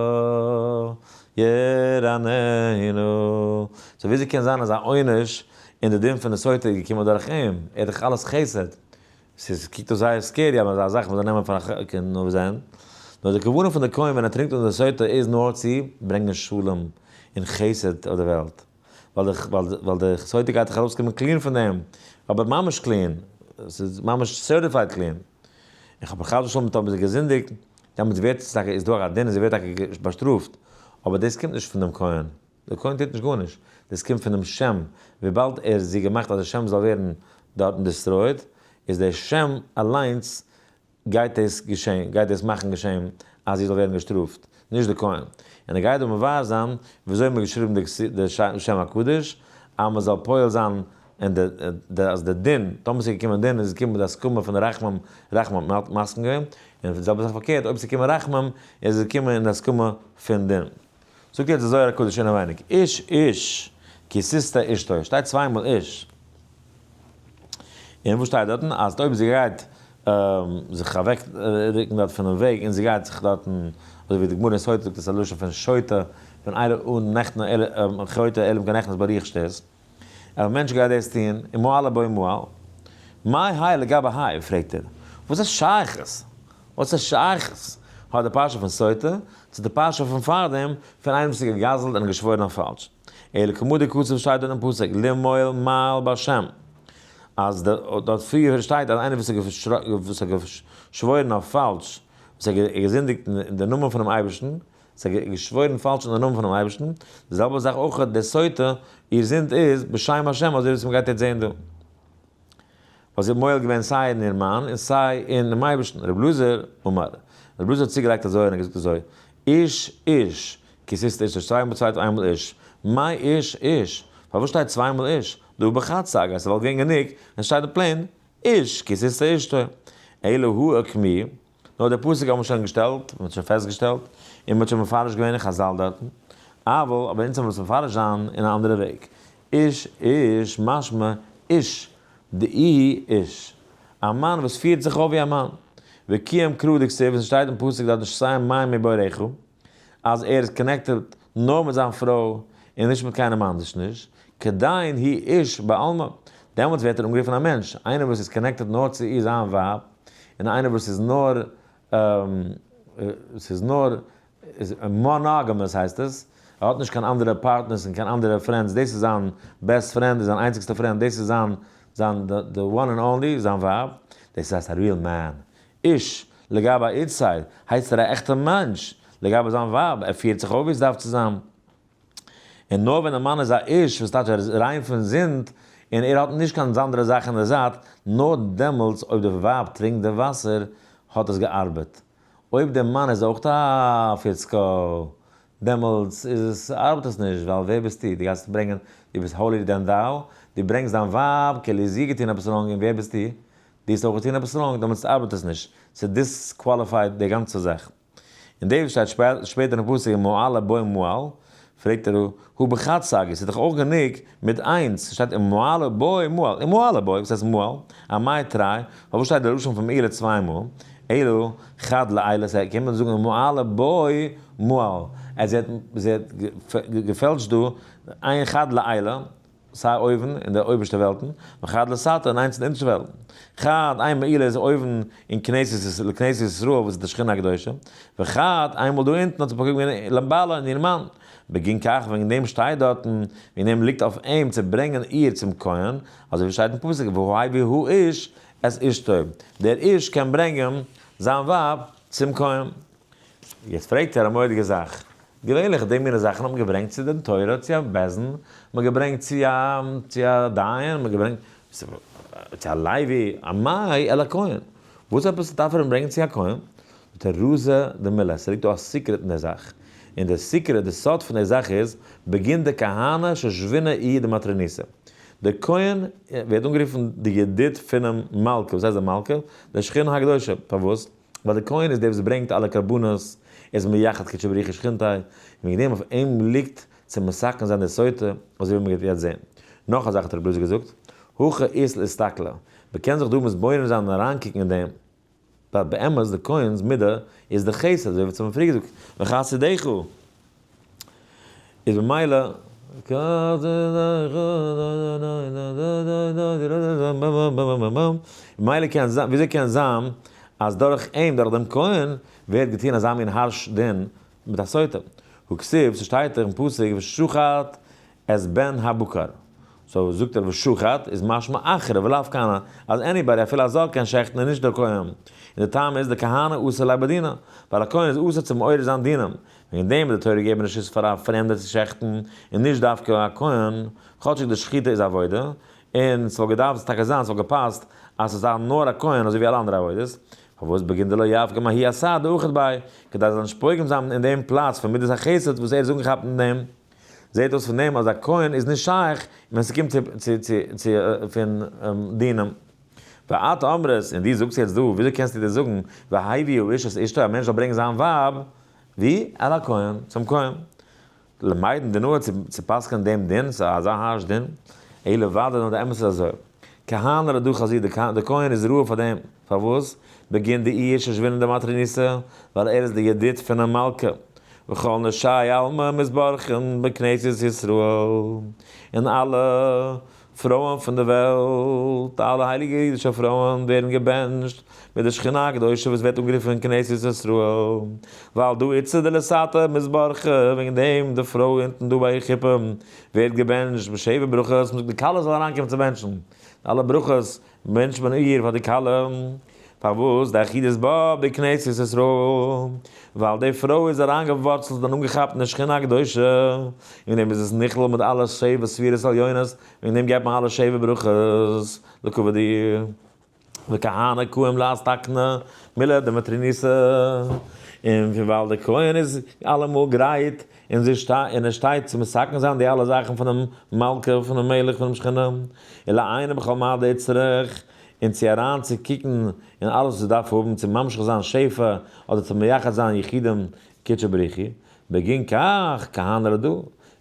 ירננו. so וויאזוי קען זיין אז א עונש אין די דין פון די סוטה איז געקומען דורך אים? ער איז דאך אלעס חסד. ס'איז קוקט אויס זייער scary אז אזא זאך מ'זאל נעמען פאר א קען נאר זיין. נאר די כוונה פון די כהן ווען ער טרינקט אן די סוטה איז נאר צו ברענגען שלום און חסד אויף די וועלט. ווייל די סוטה גייט דאך ארויסקומען clean פון דעם, אבער ממש clean, ס'איז ממש certified clean. איך האב חס ושלום טאמער זי געזינדיגט, דעמאלטס ווערט עס טאקע, איז דא א דין און זי ווערט טאקע באשטראפט, אבער דאס קומט נישט פון דעם כהן, דער כהן טוט נישט גארנישט, דאס קומט פונעם שם, וויבאלד ער זי געמאכט אז דער שם זאל ווערן דארטן destroyed, איז דער שם אליינס גייט דאס געשען, גייט דאס מאכן געשען אז זי זאל ווערן געשטראפט, נישט די כהן. און ער גייט דא מבאר זיין וויאזוי מ'האט געשריבן די שם הקדוש, אז מ'זאל פועל זיין און די אז די דין, טאמער ס'איז געקומען דין איז עס געקומען מיט די הסכמה פון די רחמים, רחמים האט מסכים געווען, און די זעלבע זאך פארקערט, אויב ס'איז געקומען רחמים איז עס געקומען אין די הסכמה פון דין. זאגט יעצט די זוהר הקדוש אינעווייניג, איש איש כי תשטה אשתו, שטייט צוויי מאל איש. און וואס שטייט דארטן? אז אויב זי גייט זיך אוועק רוקן דארט פונעם וועג און זי גייט זיך דארטן, אזוי ווי די גמרא אין סוטה זאגט עס א לשון פון שוטה, פון איינער אן נעכטן חוטא אלא אם כן נכנס ברוח שטות, אז א מענטש גייט דאס טון, ומעלה בו מעל, מאי האי לגבי האי, פרעגט ער, וואס איז שייכות? וואס איז שייכות האט די פרשה פון סוטה צו די פרשה פון פארדעם פון איינעם וואס איז געגזלט און געשוואוירן אויף פאלש? אלא כמה דכתיב שטייט דארט אין פסוק למעול מעל בהשם אז דארט פריער שטייט אז איינער וואס האט געשוואוירן אויף פאלש וואס האט געזינדיגט אין די נאמען פונעם אייבערשטן וואס האט געשוואוירן פאלש אין די נאמען פונעם אייבערשטן, די זעלבע זאך אויך די סוטה איר זינד איז בשם השם אזוי ווי מ'גייט יעצט זעהן דא. ווייל זי האט מועל געווען סיי אין איר מאן און סיי אינעם אייבערשטן. רבי אלעזר אמר, רבי אלעזר האט צוגעלייגט אזוי און געזאגט אזוי, איש איש, כי תשטה אשתו, צוויי מאל צוויי איינמאל איש, מאי איש איש, פארוואס שטייט צוויי מאל איש, דהא בחד סגי, ס'וואלט געווען גענוג ווען ס'שטייט אין plain, איש, כי תשטה אשתו, אלא הא אוקמוה, נאר די פסוק האט מען שוין געשטעלט, מען האט שוין פעסטגעשטעלט, און מען האט שוין מפרש געווען אין חזל דארטן, אבל, אבער אונז האבן עס מפרש זיין אין א אנדערע וועג, איש איש משמע איש דאיהו איש, א מאן וואס פירט זיך אויף ווי א מאן, וקיים קרא דכתיב וואס עס שטייט אין פסוק דארט ושתיהם מים מבורך, אז ער איז connected נאר מיט זיין פרוי און נישט מיט קיינעם אנדערש נישט, כדין הוא איש בעלמא, דעמאלטס ווערט ער אנגערופן א מענטש, איינער וואס איז connected נאר צו איר זיין ווייב, און איינער וואס איז נאר ס'איז נאר monogamous הייסט עס, ער האט נישט קיין אנדערע partners און קיין אנדערע friends, דאס איז זיין best friend, זיין איינציגסטע friend, דאס איז זיין זיין the one and only, זיין ווייב, דאס הייסט א real man. איש, לגבי איתתיה, הייסט ער א עכטע מענטש, לגבי זיין ווייב, ער פירט זיך אויף ווי עס דארף צו זיין. און נאר ווען די מאן איז א איש, וואס טייטש ער איז ריין פון זינד, און ער האט נישט קיין אנדערע זאך אין די זייט, נאר דעמאלטס אויב די ווייב טרינקט די וואסער, האט עס געארבעט. אויב די מאן איז אויך א פיצקא, דעמאלטס איז עס ארבעט עס נישט, ווייל ווער ביסטו? דו גייסט ברענגען, דו ביסט holier than thou, דו ברענגסט דיין ווייב כאילו זי האט געטון עפעס wrong, און ווער ביסטו? דו האסט אויך געטון עפעס wrong, דעמאלטס ארבעט עס נישט, ס'איז disqualified די גאנצע זאך. און דאס וואס שטייט שפעטער אין פסוק ומעלה בו מעל, פרעגט ער הא בחד סגי, ס'איז דאך אויך גענוג מיט איינס, ס'שטייט ומעלה בו מעל, ומעלה בו, וואס הייסט מעל? אמאי תרי, פארוואס שטייט די לשון פון מעילה צוויי מאל? אלא חד לעילא, ס'קען מען זאגן ומעלה בו מעל, אז זי האט געפעלשט דא איין חד לעילא. סיי אויבן אין די אויבערשטע וועלטן, וחד לתתא און איינס אין די אונטערשטע וועלטן. חד, איין מעילה איז אויבן אין כנסת לכנסת ישראל וואס איז די שכינה הקדושה, וחד, איינמאל דא אונטן האט זי פוגם געווען לבעלה אין איר מאן. בגין כך וועגן דעם שטייט דארטן, וועגן דעם ליגט אויף אים צו ברענגען איר צום כהן, אזוי ווי שטייט אין פסוק והביא האיש את אשתו, דער איש קען ברענגען זיין ווייב צום כהן. יעצט פרעגט ער א מורא'דיגע זאך, געווענליך די מינע זאכן האט מען געברענגט צו דין תורה, צו א בית דין, מען האט געברענגט צו א צו א דיין, מען האט געברענגט צו א לוי, אמאי אל הכהן, וואס עפעס דארף ער אים ברענגען צו א כהן? זאגט ער רזא דמלה, ס'ליגט דא א secret אין די זאך, און די secret, די סוד פון די זאך איז, בגין דכהנא שושבינא איהו דמטרוניתא. דער כהן ווערט אנגערופן די ידיד פונעם מלכה, וואס הייסט די מלכה? די שכינה הקדושה, פארוואס? ווייל דער כהן איז דער וואס ברענגט אלע קרבנות, ער איז מייחד קודשא בריך הוא ושכינתיה, און וועגן דעם אויף אים ליגט צו מתקן זיין די סוטה, אזוי ווי מען גייט יעצט זען. נאך א זאך האט רבי אלעזר געזאגט, הכא אית לאסתכלא, מען קען זיך דא מתבונן זיין און אריינקוקן אין דעם, ווייל באמת די כהן'ס מידה איז די חסד, אזוי ווי אונז האבן פריער געזאגט, וחסידיך איז במילא ממילא קען זיין, וויאזוי קען זיין אז דורך אים, דורך דעם כהן, ווערט געטון אזא מין harsh דין מיט א סוטה? הא כתיב, ס'שטייט דאך אין פסוק ושחט את בן הבקר. so זאגט ער ושחט איז משמע אחרא ולאו כהנא, אז anybody אפילו א זר קען שעכטן און נישט דער כהן. און די טעם איז דכהנא אסור ליה בדינא, ווייל א כהן איז אסור צו מעורר זיין דינים. וועגן דעם האט די תורה געגעבן רשות פאר א פרעמדער צו שעכטן און נישט דווקא א כהן, כאטשיג די שחיטה איז עבודה, און ס'וואלט געדארפט טאקע זיין, ס'וואלט געפאסט אז ס'זאל זיין נאר א כהן אזוי ווי אלע אנדערע עבודות, פארוואס בגין דלא יפגע מההיא עשה דאחד ביה, כדי זאל נישט פוגם זיין אין דעם פלאץ פון מידת החסד וואס ער איז אנגעכאפט אין דעם. זעט אויס פון דעם אז א כהן איז נישט שייך ווען ס'קומט צו צו צו צו פון דינים. ואת אמרת, און דו זאגסט יעצט דא, וויאזוי קענסטו דאס זאגן, והביא האיש את אשתו, א מענטש זאל ברענגען זיין ווייב, ווי? אל הכהן, צום כהן. למידן דינא צו צו פסק'ענען דעם דין, ס'איז אזא harsh דין, אלא ודאי נאר די אמת איז אזוי. כהנא לדא חזי, די כהן איז ראוי פאר דעם, פארוואס? בגין דאיהו שושבינא דמטרוניתא, ווייל ער איז די ידיד פונעם מלכה. וכל נשי עלמא מתברכין בכנסת ישראל, און אלע פרויען פון די וועלט, אלע הייליגע אידישע פרויען ווערן געבענטשט מיט די שכינה הקדושה וואס ווערט אנגערופן כנסת ישראל, ועל דא איתתא דלתתא מתברכא, וועגן דעם די פרוי אונטן דא ביי חופה ווערט געבענטשט בשבע ברכות, מ'זאגט די כלה זאל אריינקומען צו בענטשן, אלע ברכות בענטשט מען איר פאר די כלה, פארוואס דאחידת בה בכנסת ישראל, ווייל די פרוי איז אריינגעווארצלט און אנגעכאפט אין די שכינה הקדושה, אין דעם איז עס נכלל מיט אלע שבע ספירות עליונות, וועגן דעם געבט מען אלע שבע ברכות לכבוד איר. וכהנא קאים לאתקנא מילי דמטרוניתא, און ווייל די כהן איז אלעמאל גרייט און זי שטייט און ער שטייט צו מתקן זיין די אלע זאכן פונעם מלכה, פונעם מלך, פונעם שכינה, ולעיינא בכל מה דאצטריך, און צו אריין צו קוקן אין אלעס וואס עס דארף האבן צו ממשיך זיין שפע אדער צו מייחד זיין יחודים קודשא בריך הוא, בגין כך כהנא לדא,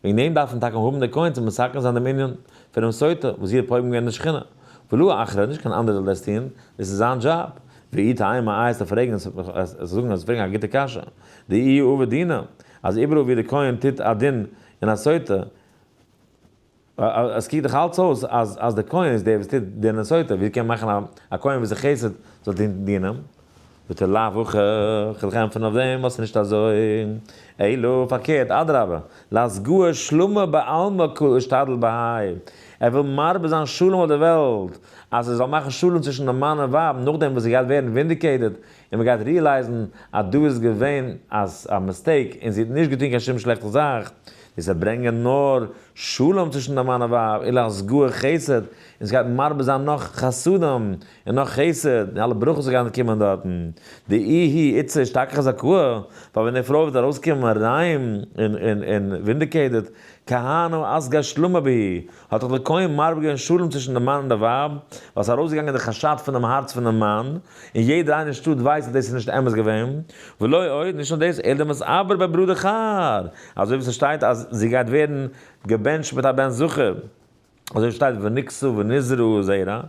וועגן דעם דארף מען טאקע האבן די כהן צו מתקן זיין דעם ענין פונעם סוטה וואס זי האט פוגם געווען אין די שכינה, ולא אחרא, נישט קיין אנדערער זאל דאס טון, דאס איז זיין דזשאב. ואי תימא איי עס צו פרעגן עס זאגן עס פרעגן א גוטע קשיא, דאיהו עביד דינא, אז איבעראל ווי די כהן טוט א דין אין א סוטה, עס קוקט דאך אלץ אויס אז אז די כהן איז דער וואס טוט דין אין סוטה, ווי קען מען מאכן א כהן וואס איז חסד זאל טון דינים? זאגט ער לאו הכי, כ'וועל דיך ענטפערן אויף דעם אז ס'איז נישט אזוי, אלא פארקערט, אדרבה, לאסגויי שלמא בעלמא קא אשתדיל בהאי, ער וויל מרבה זיין שלום אויף די וועלט, אז ער זאל מאכן שלום צווישן די מאן און ווייב נאכדעם וואס זי גייט ווערן vindicated און מען גייט realize ן אז דא איז געווען א mistake און זי האט נישט געטון קיין שום שלעכטע זאך, דאס וועט ברענגען נאר שלום צווישן די מאן און ווייב, ולאסגויי חסד, און ס'גייט מרבה זיין נאך חסדים און נאך חסד, און אלע ברכות וואס גייען קומען דארטן, דאיהי איתתא אשתכחא זכאה, ווייל ווען די פרוי וועט ארויסקומען ריין און vindicated, כהנא אסגי שלמא בהו, האט דאך דער כהן מרבה געווען שלום צווישן די מאן און די ווייב, ווייל ס'איז ארויסגעגאנגען די חשד פונעם הארץ פונעם מאן, און יעדער איינער אין שטאט ווייסט אז דאס איז נישט אמת געווען, ולא עוד, נישט נאר דאס, אלא דמתעברא ביה ברא דכר, אזוי ווי ס'שטייט אז זי גייט ווערן געבענטשט מיט א בן זכר, אזוי שטייט ונקתה ונזרעה זרע,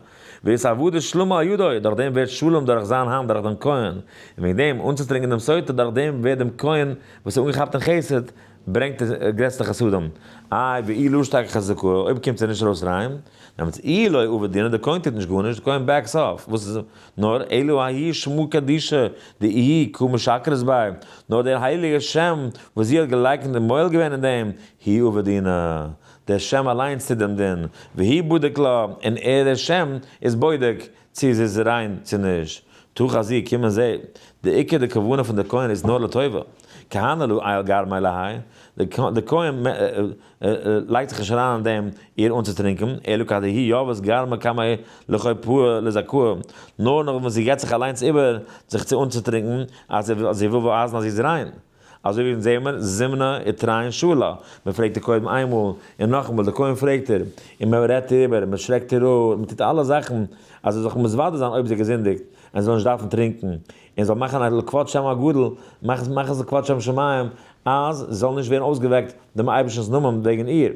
ואתעביד שלמא על ידוי, דורך דעם ווערט שלום דורך זיין האנט דורך דעם כהן, און וועגן דעם אנצוטרינקען דעם סוטה דורך דעם ווערט דעם כהן וואס איז אנגעכאפט אין חסד. ברענגט די גרעסטע חסדים. איי ואי לא אשתכח זכאה, אויב קומט זי נישט ארויס ריין, דעמאלטס איהו לא עביד דינא, די כהן טוט נישט גארנישט, די כהן backs off, וואס איז נאר אלא ההוא שמא קדישא דאיהי קא משקרת ביה, נאר דער הייליגער שם וואס זי האט געלייקנט און מועל געווען אין דעם, הוא עביד דינא, דער שם אליינס טוט דעם דין, והוא בדיק לה, און ער דער שם איז בודק צו זי איז ריין צו נישט. תא חזי, קום און זע, די עיקר די כוונה פון די כהן איז נאר לטובה, כהנא לא עייל גרמיה להאי, די כהן לייגט זיך נישט אריין אין דעם איר אנצוטרינקען, אלא כד היא יהבת גרמא קמיה לחופאה לזכאה, נאר נאך ווען זי געבט זיך אליינס איבער זיך צו אנצוטרינקען אז זי וויל ווייזן אז זי איז ריין. אזוי ווי אונז זעהן מיר, זימנא ותרין שאלה, מען פרעגט איר קודם איינמאל און נאכאמאל, די כהן פרעגט איר, און מען רעדט איר איבער, מען שרעקט איר אפ, מען טוט אלע זאכן אז זי זאל זיך מתוודה זיין אויב זי האט געזינדיגט, און זי זאל נישט דארפן טרינקען, און זאל מאכן א לכבוד שם הגדול, מאך עס לכבוד שם שמים, אז זאל נישט ווערן אויסגעוועקט דעם אייבערשטנ'ס נאמען וועגן איר.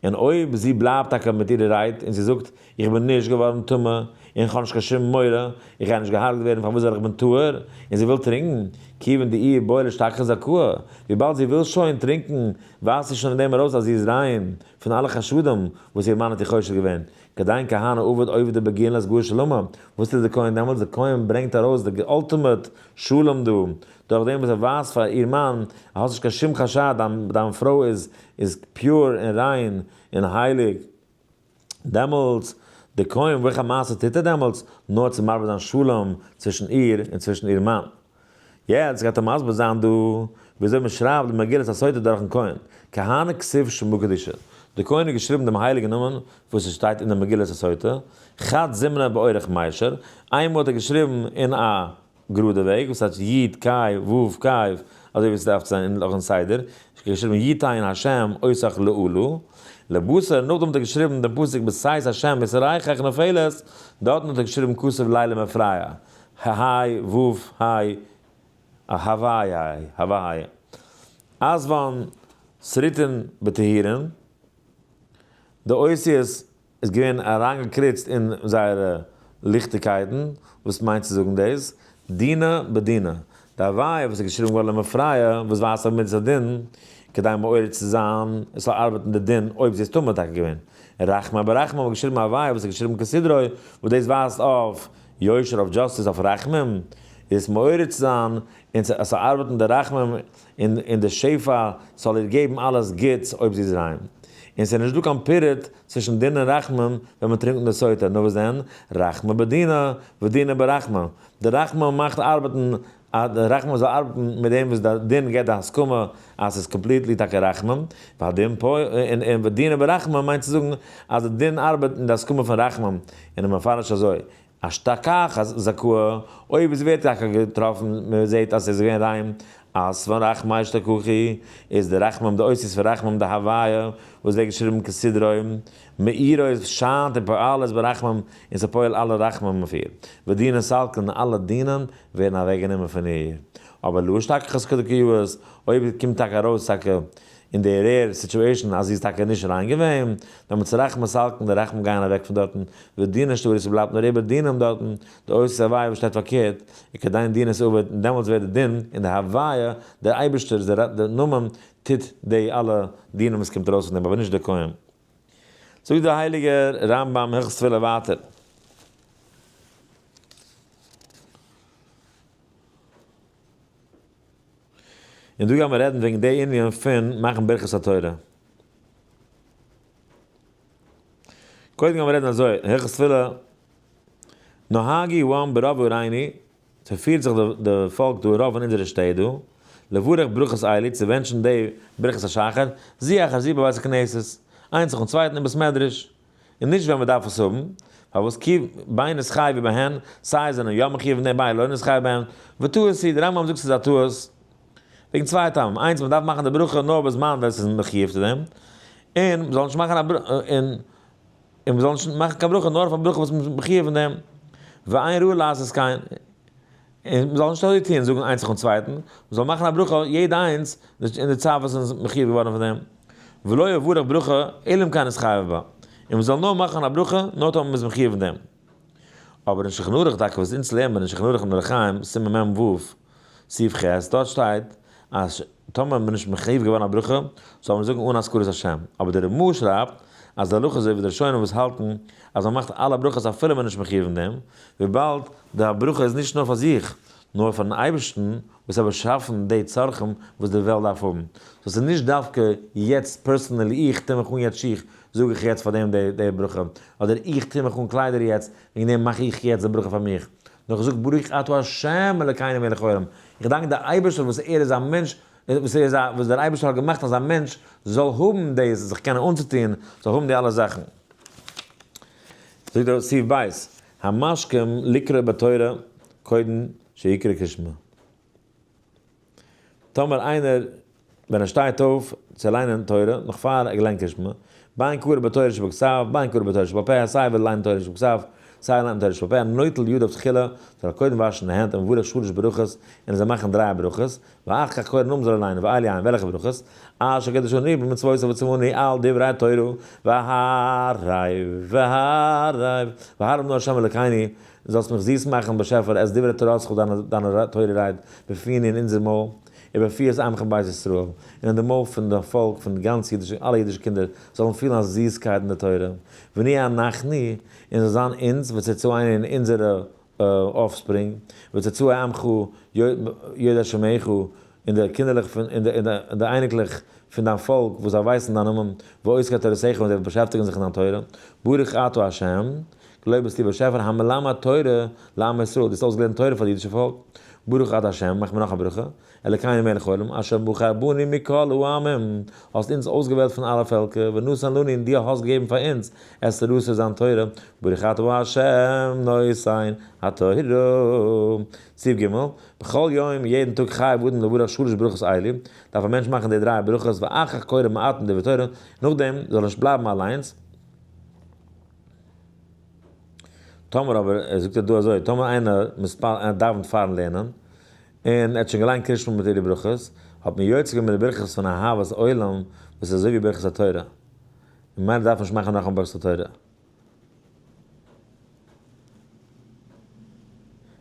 און אויב זי בלייבט טאקע מיט אירע רייד און זי זאגט, איך בין נישט געווארן טמא, און איך האב נישט קיין שום מורא, איך גיי נישט געהארגעט ווערן פארוואס זאל איך בין טהור, און זי וויל טרינקן, כיוון דאיהי בעי לאשתכחא זכאה, וויבאלד זי וויל שוין טרינקן, ווייזט זי שוין אין דעם ארויס אז זי איז ריין פון אלע חשדים וואס איר מאן האט איר חושד געווען. כדין כהנא עביד עובדא בגין לאסגויי שלמא, וואס טוט דער כהן דעמאלטס? דער כהן ברענגט ארויס די ultimate שלום דא, דורך דעם וואס ער ווייזט פאר איר מאן, אז האסט נישט קיין שום חשד, דיין דיין פרוי איז איז pure און ריין און הייליג, דעמאלטס, דער כהן וועלכע מעשה טוט ער דעמאלטס? נאר צו מרבה זיין שלום צווישן איר און צווישן איר מאן. יעצט גייט ער מסביר זיין דא וויאזוי מען שרייבט די מגילת הסוטה דורכן כהן, כהנא כתיב שמא קדישא, די כהן האט געשריבן דעם הייליגן נאמען וואס עס שטייט אין די מגילת הסוטה, חד זימנא באורח מישר, איינמאל האט ער געשריבן אין א גראדע וועג וואס הייסט י' קי ו' קי, אזוי ווי עס דארף צו זיין אין סדר, געשריבן יתן השם אותך לאלה, לבשר, נאכדעם האט ער געשריבן דעם פסוק בתת השם יתוריכך נופלת, דארטן האט ער געשריבן כתב ליה למפרע, ה' ו' ה' הוי' הוי' אזוון שריטין בטהירין, די אותיות איז געווען אריינגעקריצט אין זייערע ליכטיגקייטן, וואס מיינט צו זאגן דאס? דינא בדינא, די הוויה וואס איז געשריבן געווארן למפרע, וואס ווייזט אויף מידת הדין, כדי מעורר צו זיין עס זאל ארבעטן די דין אויב זי איז טמא טאקע געווען. רחמי ברחמים האט געשריבן הוויה וואס איז געשריבן כסדרו, וואס דאס ווייזט אויף יושר, אויף justice, אויף רחמים, איז עס מעורר צו זיין און עס זאל ארבעטן די רחמים און די שפע זאל איר געבן אלעס גוטס אויב זי איז ריין. און ס'איז נישט דא קיין פירוט צווישן דין און רחמים ווען מען טרינקט די סוטה, נאר וואס דען, רחמי בדינא ודינא ברחמי, די רחמים מאכט ארבעטן אז די רחמים זאל ארבעטן מיט דעם וואס די דין געבט די הסכמה אז ס'איז completely טאקע רחמים, והדין פה, און ודינא ברחמים מיינט צו זאגן אז די דין ארבעט אין די הסכמה פון רחמים, און איז מפרש אזוי, אשתכח זכאה, אויב עס ווערט טאקע געטראפן, מען זעט אז עס איז געווען ריין, אתון רחמי אשתכחו, איז די רחמים די אותיות פון רחמים די הוויה וואס ווערט געשריבן כסדרו, מאירות שיינט און פועלות ברחמים און ס'פועל אלע רחמים אויף איר, ודינין סלקין אלע דינים ווערן אוועקגענומען פון איר. אבער לא אשתכחת כדקיות, אויב קומט טאקע ארויס טאקע אין די rare situation אז זי איז טאקע נישט ריין געווען, דעמאלטס רחמי סלקין, די רחמים גייען אוועק פון דארטן, ודינין אשתרי ס'בלייבט נאר איבער דינים דארטן, די אותיות הוויה וואס שטייט פארקערט, וכדין דינא ס'עובד, און דעמאלטס ווערט די דין און די הוויה, דער אייבערשטער, דער נאמען, טוט די אלע דינים וואס קומט ארויס פון דעם, אבער נישט דער כהן. זאגט דער הייליגער רמב ם הלכות תפילה ווייטער. און דא גייען מיר רעדן וועגן די ענין פון מאכן ברכת התורה. קודם גייען מיר רעדן אזוי, הלכות תפילה, נהגו העם ברוב ערינו, ס'פירט זיך די פאלק דא אין רוב פון אונזערע שטעט דא, לברך ברכות אלו, צו וואונטשן די ברכת השחר, זו אחר זו בבית הכנסת, איינס נאכן צווייטן אין בית מדרש, און נישט ווען מ'דארף עס האבן, פארוואס כי בין נתחייבו בהן, סיי זענען יא מחיוב אין דעם בין לא נתחייבו בהן, וטעות היא, די רמב ם זאגט ס'איז א טעות, וועגן צוויי טעמים, איינס מ'דארף מאכן די ברכה נאר בזמן ווען ס'איז מחיוב צו דעם, און מ'זאל נישט מאכן א ברכה, און און מ'זאל נישט מאכן קיין ברכה נאר אויף א ברכה וואס מ'איז מחיוב אין דעם, ואין ראוי לעשות כן, און מ'זאל נישט אזוי טון, זאגן איינס נאכן צווייטן, מ'זאל מאכן א ברכה יעדע איינס אין די צייט וואס מ'איז מחיוב געווארן פון דעם, ולא יברך ברכה אלא אם כן נתחייב בה, און מ'זאל נאר מאכן א ברכה נאר טאמער מ'איז מחיוב אין דעם. אבער אין שולחן ערוך טאקע וואס אונז לערנען מיר אין שולחן ערוך אין אורח חיים, סימן מ ו, סעיף ח', דארט שטייט אז. טאמער מען איז נישט מחויב געווארן א ברכה, זאל מען זאגן אן הזכרת השם. אבער דער רמא שרייבט אז די הלכה איז אזוי ווי די ראשונים וואס האלטן אז מען מאכט אלע ברכות אפילו מען איז נישט מחויב אין דעם, וויבאלד די ברכה איז נישט נאר פאר זיך, נאר פארן אייבערשטן וואס האט באשאפן די צרכים וואס די וועלט דארף האבן. so ס'איז נישט דווקא יעצט personally איך טו מיך אן יעצט שיך, זאג איך יעצט פאר דעם די ברכה, אדער איך טו מיך אן קליידער יעצט, וועגן דעם מאך איך יעצט די ברכה פאר מיך. נאר איך זאג ברוך אתה ה' אלקינו מלך העולם, איך דאנק די אייבערשטער וואס ער איז א מענטש, וואס ער איז א, וואס דער אייבערשטער האט געמאכט אז א מענטש זאל האבן דאס, זיך קענען אנצוטון, זאל האבן די אלע זאכן. זאגט דער סעיף ב', המשכים לקרוא בתורה קודם שיקרא קריאת שמע. טאמער איינער ווען ער שטייט אויף צו ליינען תורה נאך פאר ער געליינט קריאת שמע, בין קרא בתורה שבכתב בין קרא בתורה שבעל פה, סיי וויל ליינען תורה שבכתב סיי ליינען תורה שבעל פה, נוטל ידיו תחילה, זאל ער קודם וואשן די הענט און מברך שלש ברכות, און ער זאל מאכן דריי ברכות, ואחר כך קורא נאכדעם זאל ער ליינען, ואלו הן, וועלכע ברכות? אשר קדשנו במצוותיו וציוונו על דברי תורה, והערב והערב והערב נא ה' אלוקינו, זאלסט מיך זיס מאכן באשעפער את דברי תורתך דיינע תורה רייד בפינו אין אונזער מויל, ובפיות עמך בית ישראל, און אין די מויל פון דיין פאלק פון גאנץ אידישע אלע אידישע קינדער זאלן פילן א זיסקייט אין די תורה, ונהיה אנחנו, און זאל זיין אונז, וצאצאינו און אונזערע offspring, וצאצאי עמך יודעי שמך, און די קינדערלעך פון און די אייניקלעך פון דיין פאלק וואס זיי ווייסן דיין נאמען, ועוסקי תורתך און זיי באשעפטיגן זיך אין דיין תורה, ברוך אתה ה', געלויבט ביסטו באשעפער המלמד תורה לעמו ישראל, דו האסט אויסגעלערנט תורה פאר די אידישע פאלק, ברוך אתה ה', מאך מיר נאך א ברכה, אלקינו מלך העולם, אשר בחר בנו מכל העמים, האסט אונז אויסגעוועלט פון אלע פעלקער, ונתן לנו און דו האסט געגעבן פאר אונז, את תורתו זיין תורה, ברוך אתה ה' נותן התורה. סעיף ג', בכל יום, יעדן טאג חייב אדם לברך שלש ברכות אלו, דארף א מענטש מאכן די דריי ברכות, ואחר כך קורא מעט מדברי תורה, נאכדעם זאל ער נישט בלייבן אליינס, טאמער אבער, זאגט ער דא אזוי, טאמער איינער מתפלל, איינער דאווענט פארן לערנען, און ער האט שוין געליינט קריאת שמע מיט אירע ברכות, האט מען יוצא געווען מיט די ברכות פון אהבת עולם, וואס איז אזוי ווי ברכת התורה, ממילא דארף מען נישט מאכן נאכאמאל ברכת התורה. און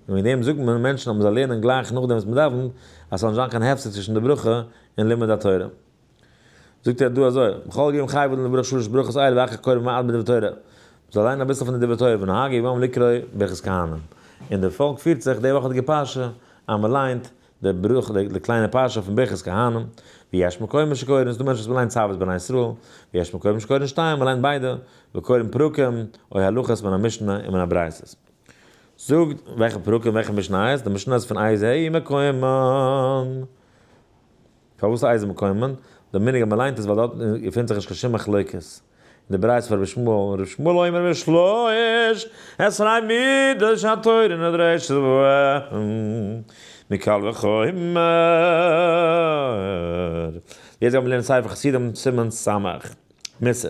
וועגן דעם זאגט מען מענטשן אז מען זאל לערנען גלייך נאכדעם וואס מען דאווענט, אז ס'זאל נישט זיין קיין הפסק צווישן די ברכה און לימוד התורה. זאגט ער דא אזוי, בכל יום חייב אדם לברך שלש ברכות אלה ואחר כך קורא מעט מדברי תורה, מען זאל ליינען אביסל פון די דברי תורה, ונהגו בם לקרוא ברכת כהנים. און די פאלק פירט זיך די וואכעדיגע פרשה אז מען ליינט די ברכה די קליינע פרשה פון ברכת כהנים, ויש מקומות שקורין, ס'איז דא מענטשן וואס מען ליינט צו את בני ישראל, ויש מקומות שקורין שתיים, מען ליינט ביידע, וקורין פרקים, או הלכות מן המשנה ומן הברייתות. זאגט, וועלכע פרקים וועלכע משניות? די משנה איז פון איזהו מקומן. פארוואס איזהו מקומן? די מנהג אז מען ליינט עס ווייל דארט געפינט זיך נישט קיין שום מחלוקת. אין די ברייתא פון רבי ישמעאל, רבי ישמעאל אומר בשלוש עשרה מידות שהתורה נדרשת בהן מקל וחומר. יעצט גיימיר לערנען ספר חסידים סימן סמך. מוסר.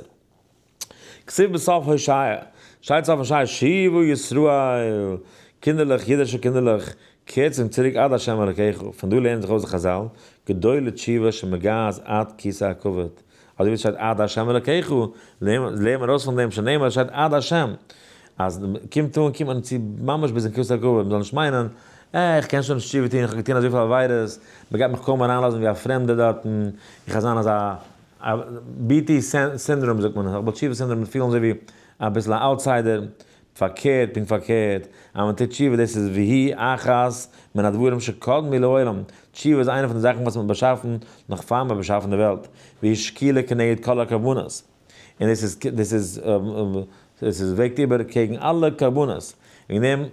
כתיב בסוף הושע, שטייט סוף הושע שובה ישראל, קינדערלעך, אידישע קינדערלעך, קערט זיך צוריק עד ה' אלקיך, פון דא לערנט זיך אויס די חזל, גדולה תשובה שמגעת עד כסא הכבוד, אזוי ווי עס שטייט עד ה' אלקיך, לערנט מען ארויס פון דעם שנאמר עס שטייט עד ה', אז קומט אן קומט מען צו ממש ביזן כסא הכבוד, מען זאל נישט מיינען, אה, איך קען שוין נישט תשובה טון, איך האב געטון אזויפיל עבירות, מען גייט מיך קוים אריינלאזן ווי א פרעמדער דארטן, איך גיי זיין אזא BT syndrome זאגט מען, א בעל תשובה סינדראם, פילן אזוי ווי אביסל א outsider, פארקערט, פונקט פארקערט, אז מען טוט תשובה דאס איז והיא אחת מן הדברים שקדמו לעולם, תשובה איז איינע פון די זאכן וואס מען האט באשאפן נאך פאר מען האט באשאפן די וועלט, והיא שקילה כנגד כל הקרבנות, און דאס איז דאס איז דאס איז וועגט איבער קעגן אלע קרבנות, וועגן דעם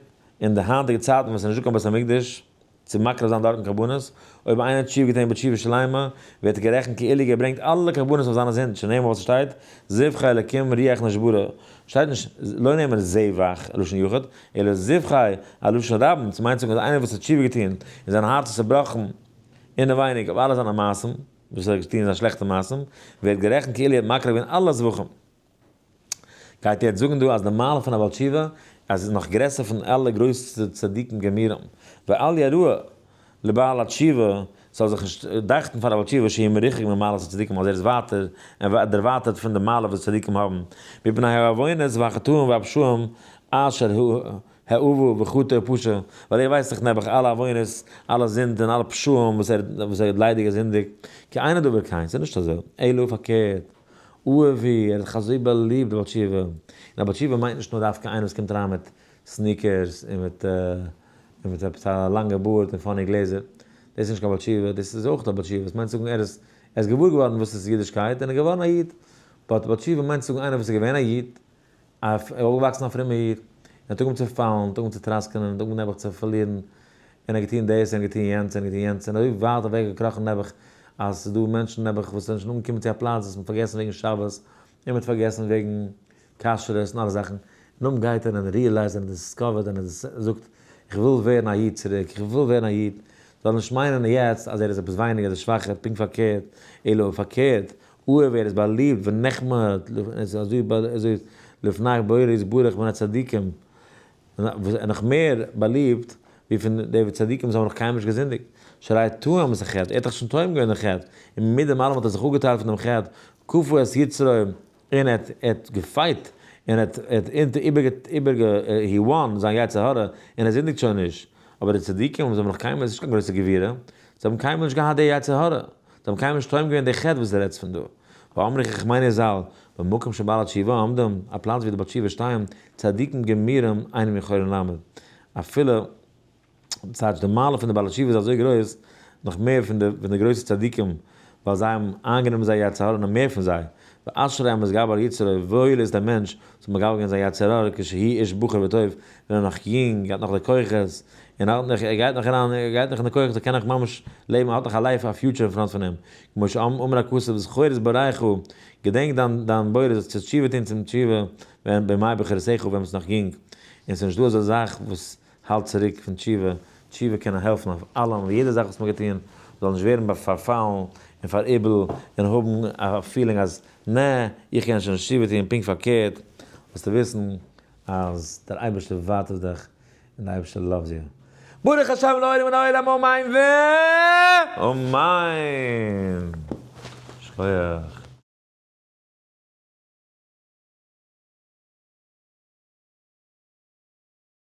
אין די היינטיגע צייטן ווען ס'איז נישטא קיין בית המקדש, צו מקריב זיין דארטן קרבנות, אויב איינער האט תשובה געטון בתשובה שלימה, ווערט ער גערעכנט כאילו געברענגט אלע קרבנות אויף זיינע זינד, שנאמר וואס עס שטייט, זבחי אלקים רוח נשברה, שטייט נישט, לא נאמר זבח, לשון יחיד, אלא זבחי, א לשון רבים, ס'מיינט צו זאגן אז איינער וואס האט תשובה געטון, און זיין הארץ איז צעבראכן אינעווייניג אויף אלע זיינע מעשים, וואס ער האט געטון זיינע שלעכטע מעשים, ווערט גערעכנט כאילו ער האט מקריב געווען אלע זבחים. גייט ער יעצט זאגן דא אז די מעלה פון א בעל תשובה אז איז נאך גרעסער פון אלע גרויסע צדיקים גמורים, ואל יראה לבעל התשובה, ס'זאל זיך נישט דאכטן פאר א בעל תשובה שיהיה מרוחק ממעלת הצדיקים אז ער איז ווייטער דערווייטערט פון די מעלה וואס צדיקים האבן, מפני העוונות והחטאים והפשעים אשר העוה וחטא ופשע, ווייל ער ווייסט דאך נעבעך אלע עוונות, אלע זינד און אלע פשעים וואס ער וואס ער האט ליידער געזינדיגט, כי אינו דבר כן, ס'איז נישט אזוי, אלא פארקערט, אוהבי, ער האט דיך אזוי באליבט די בעל תשובה, און א בעל תשובה מיינט נישט נאר דווקא איינער וואס קומט אריין מיט sneakers און מיט און מיט עפעס א לאנגע בארד און funny גלעזער, דאס איז נישט קיין בעל תשובה, דאס איז אויך א בעל תשובה, עס מיינט זאגן ער איז ער איז געוואר געווארן וואס איז אידישקייט און ער איז געווארן א איד, but בעל תשובה מיינט זאגן איינער וואס איז געווען א איד, א אויפגעוואקסן א פרומע איד, און האט אנגעהויבן צו פאלן, האט אנגעהויבן צו טראסקענען, האט אנגעהויבן נעבעך צו פארלירן, און ער האט געטון דאס און געטון יענץ און געטון יענץ, און אזוי ווייט אוועק געקראכן נעבעך, אז ס'איז דא מענטשן נעבעך וואס זענען שוין אנגעקומען צו א פלאץ וואס מ'האט פארגעסן וועגן שבת, און מ'האט פארגעסן וועגן כשרות און אלע זאכן, נאכדעם גייט ער און ער realize ט און ער discover ט און ער זאגט, איך וויל ווערן א איד צוריק, איך וויל ווערן א איד, זאל נישט מיינען יעצט אז ער איז עפעס ווייניגער אדער שוואכער, פונקט פארקערט, אלא פארקערט, אוהב ער איז באליבט ונחמד, אזוי אזוי לפני בורא יתברך מן הצדיקים, נאך מער באליבט ווי פון די צדיקים וואס האבן נאך קיינמאל נישט געזינדיגט, שהרי טעם את החטא, ער האט דאך שוין טועם געווען דעם חטא, און מיט דעם אלעם האט ער זיך אפגעטיילט פון דעם חטא, כפה את יצרו, און ער האט גע fight, און ער האט איבערגע, he won זיין יצר הרע, און ער זינדיגט שוין נישט. אבער די צדיקים האבן נאך קיינמאל, עס איז נישט קיין גרויסע גבורה, זיי האבן קיינמאל נישט געהאט די יצר הרע, זיי האבן קיינמאל נישט טועם געווען די חטא וואס דו רעדסט פון דא. ואמרו חכמינו ז"ל, במקום שבעלי תשובה עומדים, א פלאץ ווי די בעל תשובה שטייען, צדיקים גמורים אינם יכולין לעמוד. אפילו ס'טייטש די מעלה פון די בעלי תשובה איז אזוי גרויס, נאך מער פון די פון די גרויסע צדיקים, ווייל זיי האבן איינגענומען זייער יצר הרע נאך מער פון זיי, ואשרי המתגבר על יצרו, וואויל איז דער מענטש וואס האט מגבר געווען זיין יצר הרע כשהוא איש בחור וטוב, ווען ער איז נאך יונג, האט נאך די כוחות, און האט נאך, ער גייט נאך אריין, ער גייט נאך אין די כוחות, ער קען נאך ממש לעבן, ער האט נאך א life, א future אין front פון אים, כמו שאמר הכתוב זכור את בוראך, געדענק דיין דיין בורא, זאלסט תשובה טון צום תשובה, ווען בימי בחורותיך, ווען ביסט נאך יונג, און ס'איז נישטא אזא זאך וואס האלט צוריק פון תשובה, תשובה קען העלפן אויף אלעם, און יעדע זאך וואס מ'האט געטון זאל נישט ווערן פארפאלן און פאראיבל און האבן א feeling אז נע, איך קען שוין נישט תשובה טון, פונקט פארקערט, זאלסטו וויסן אז דער אייבערשטער ווארט אויף דיך און דער אייבערשטער loves you. ברוך השם לעולם ולעולם אמן ואמן! שכוח.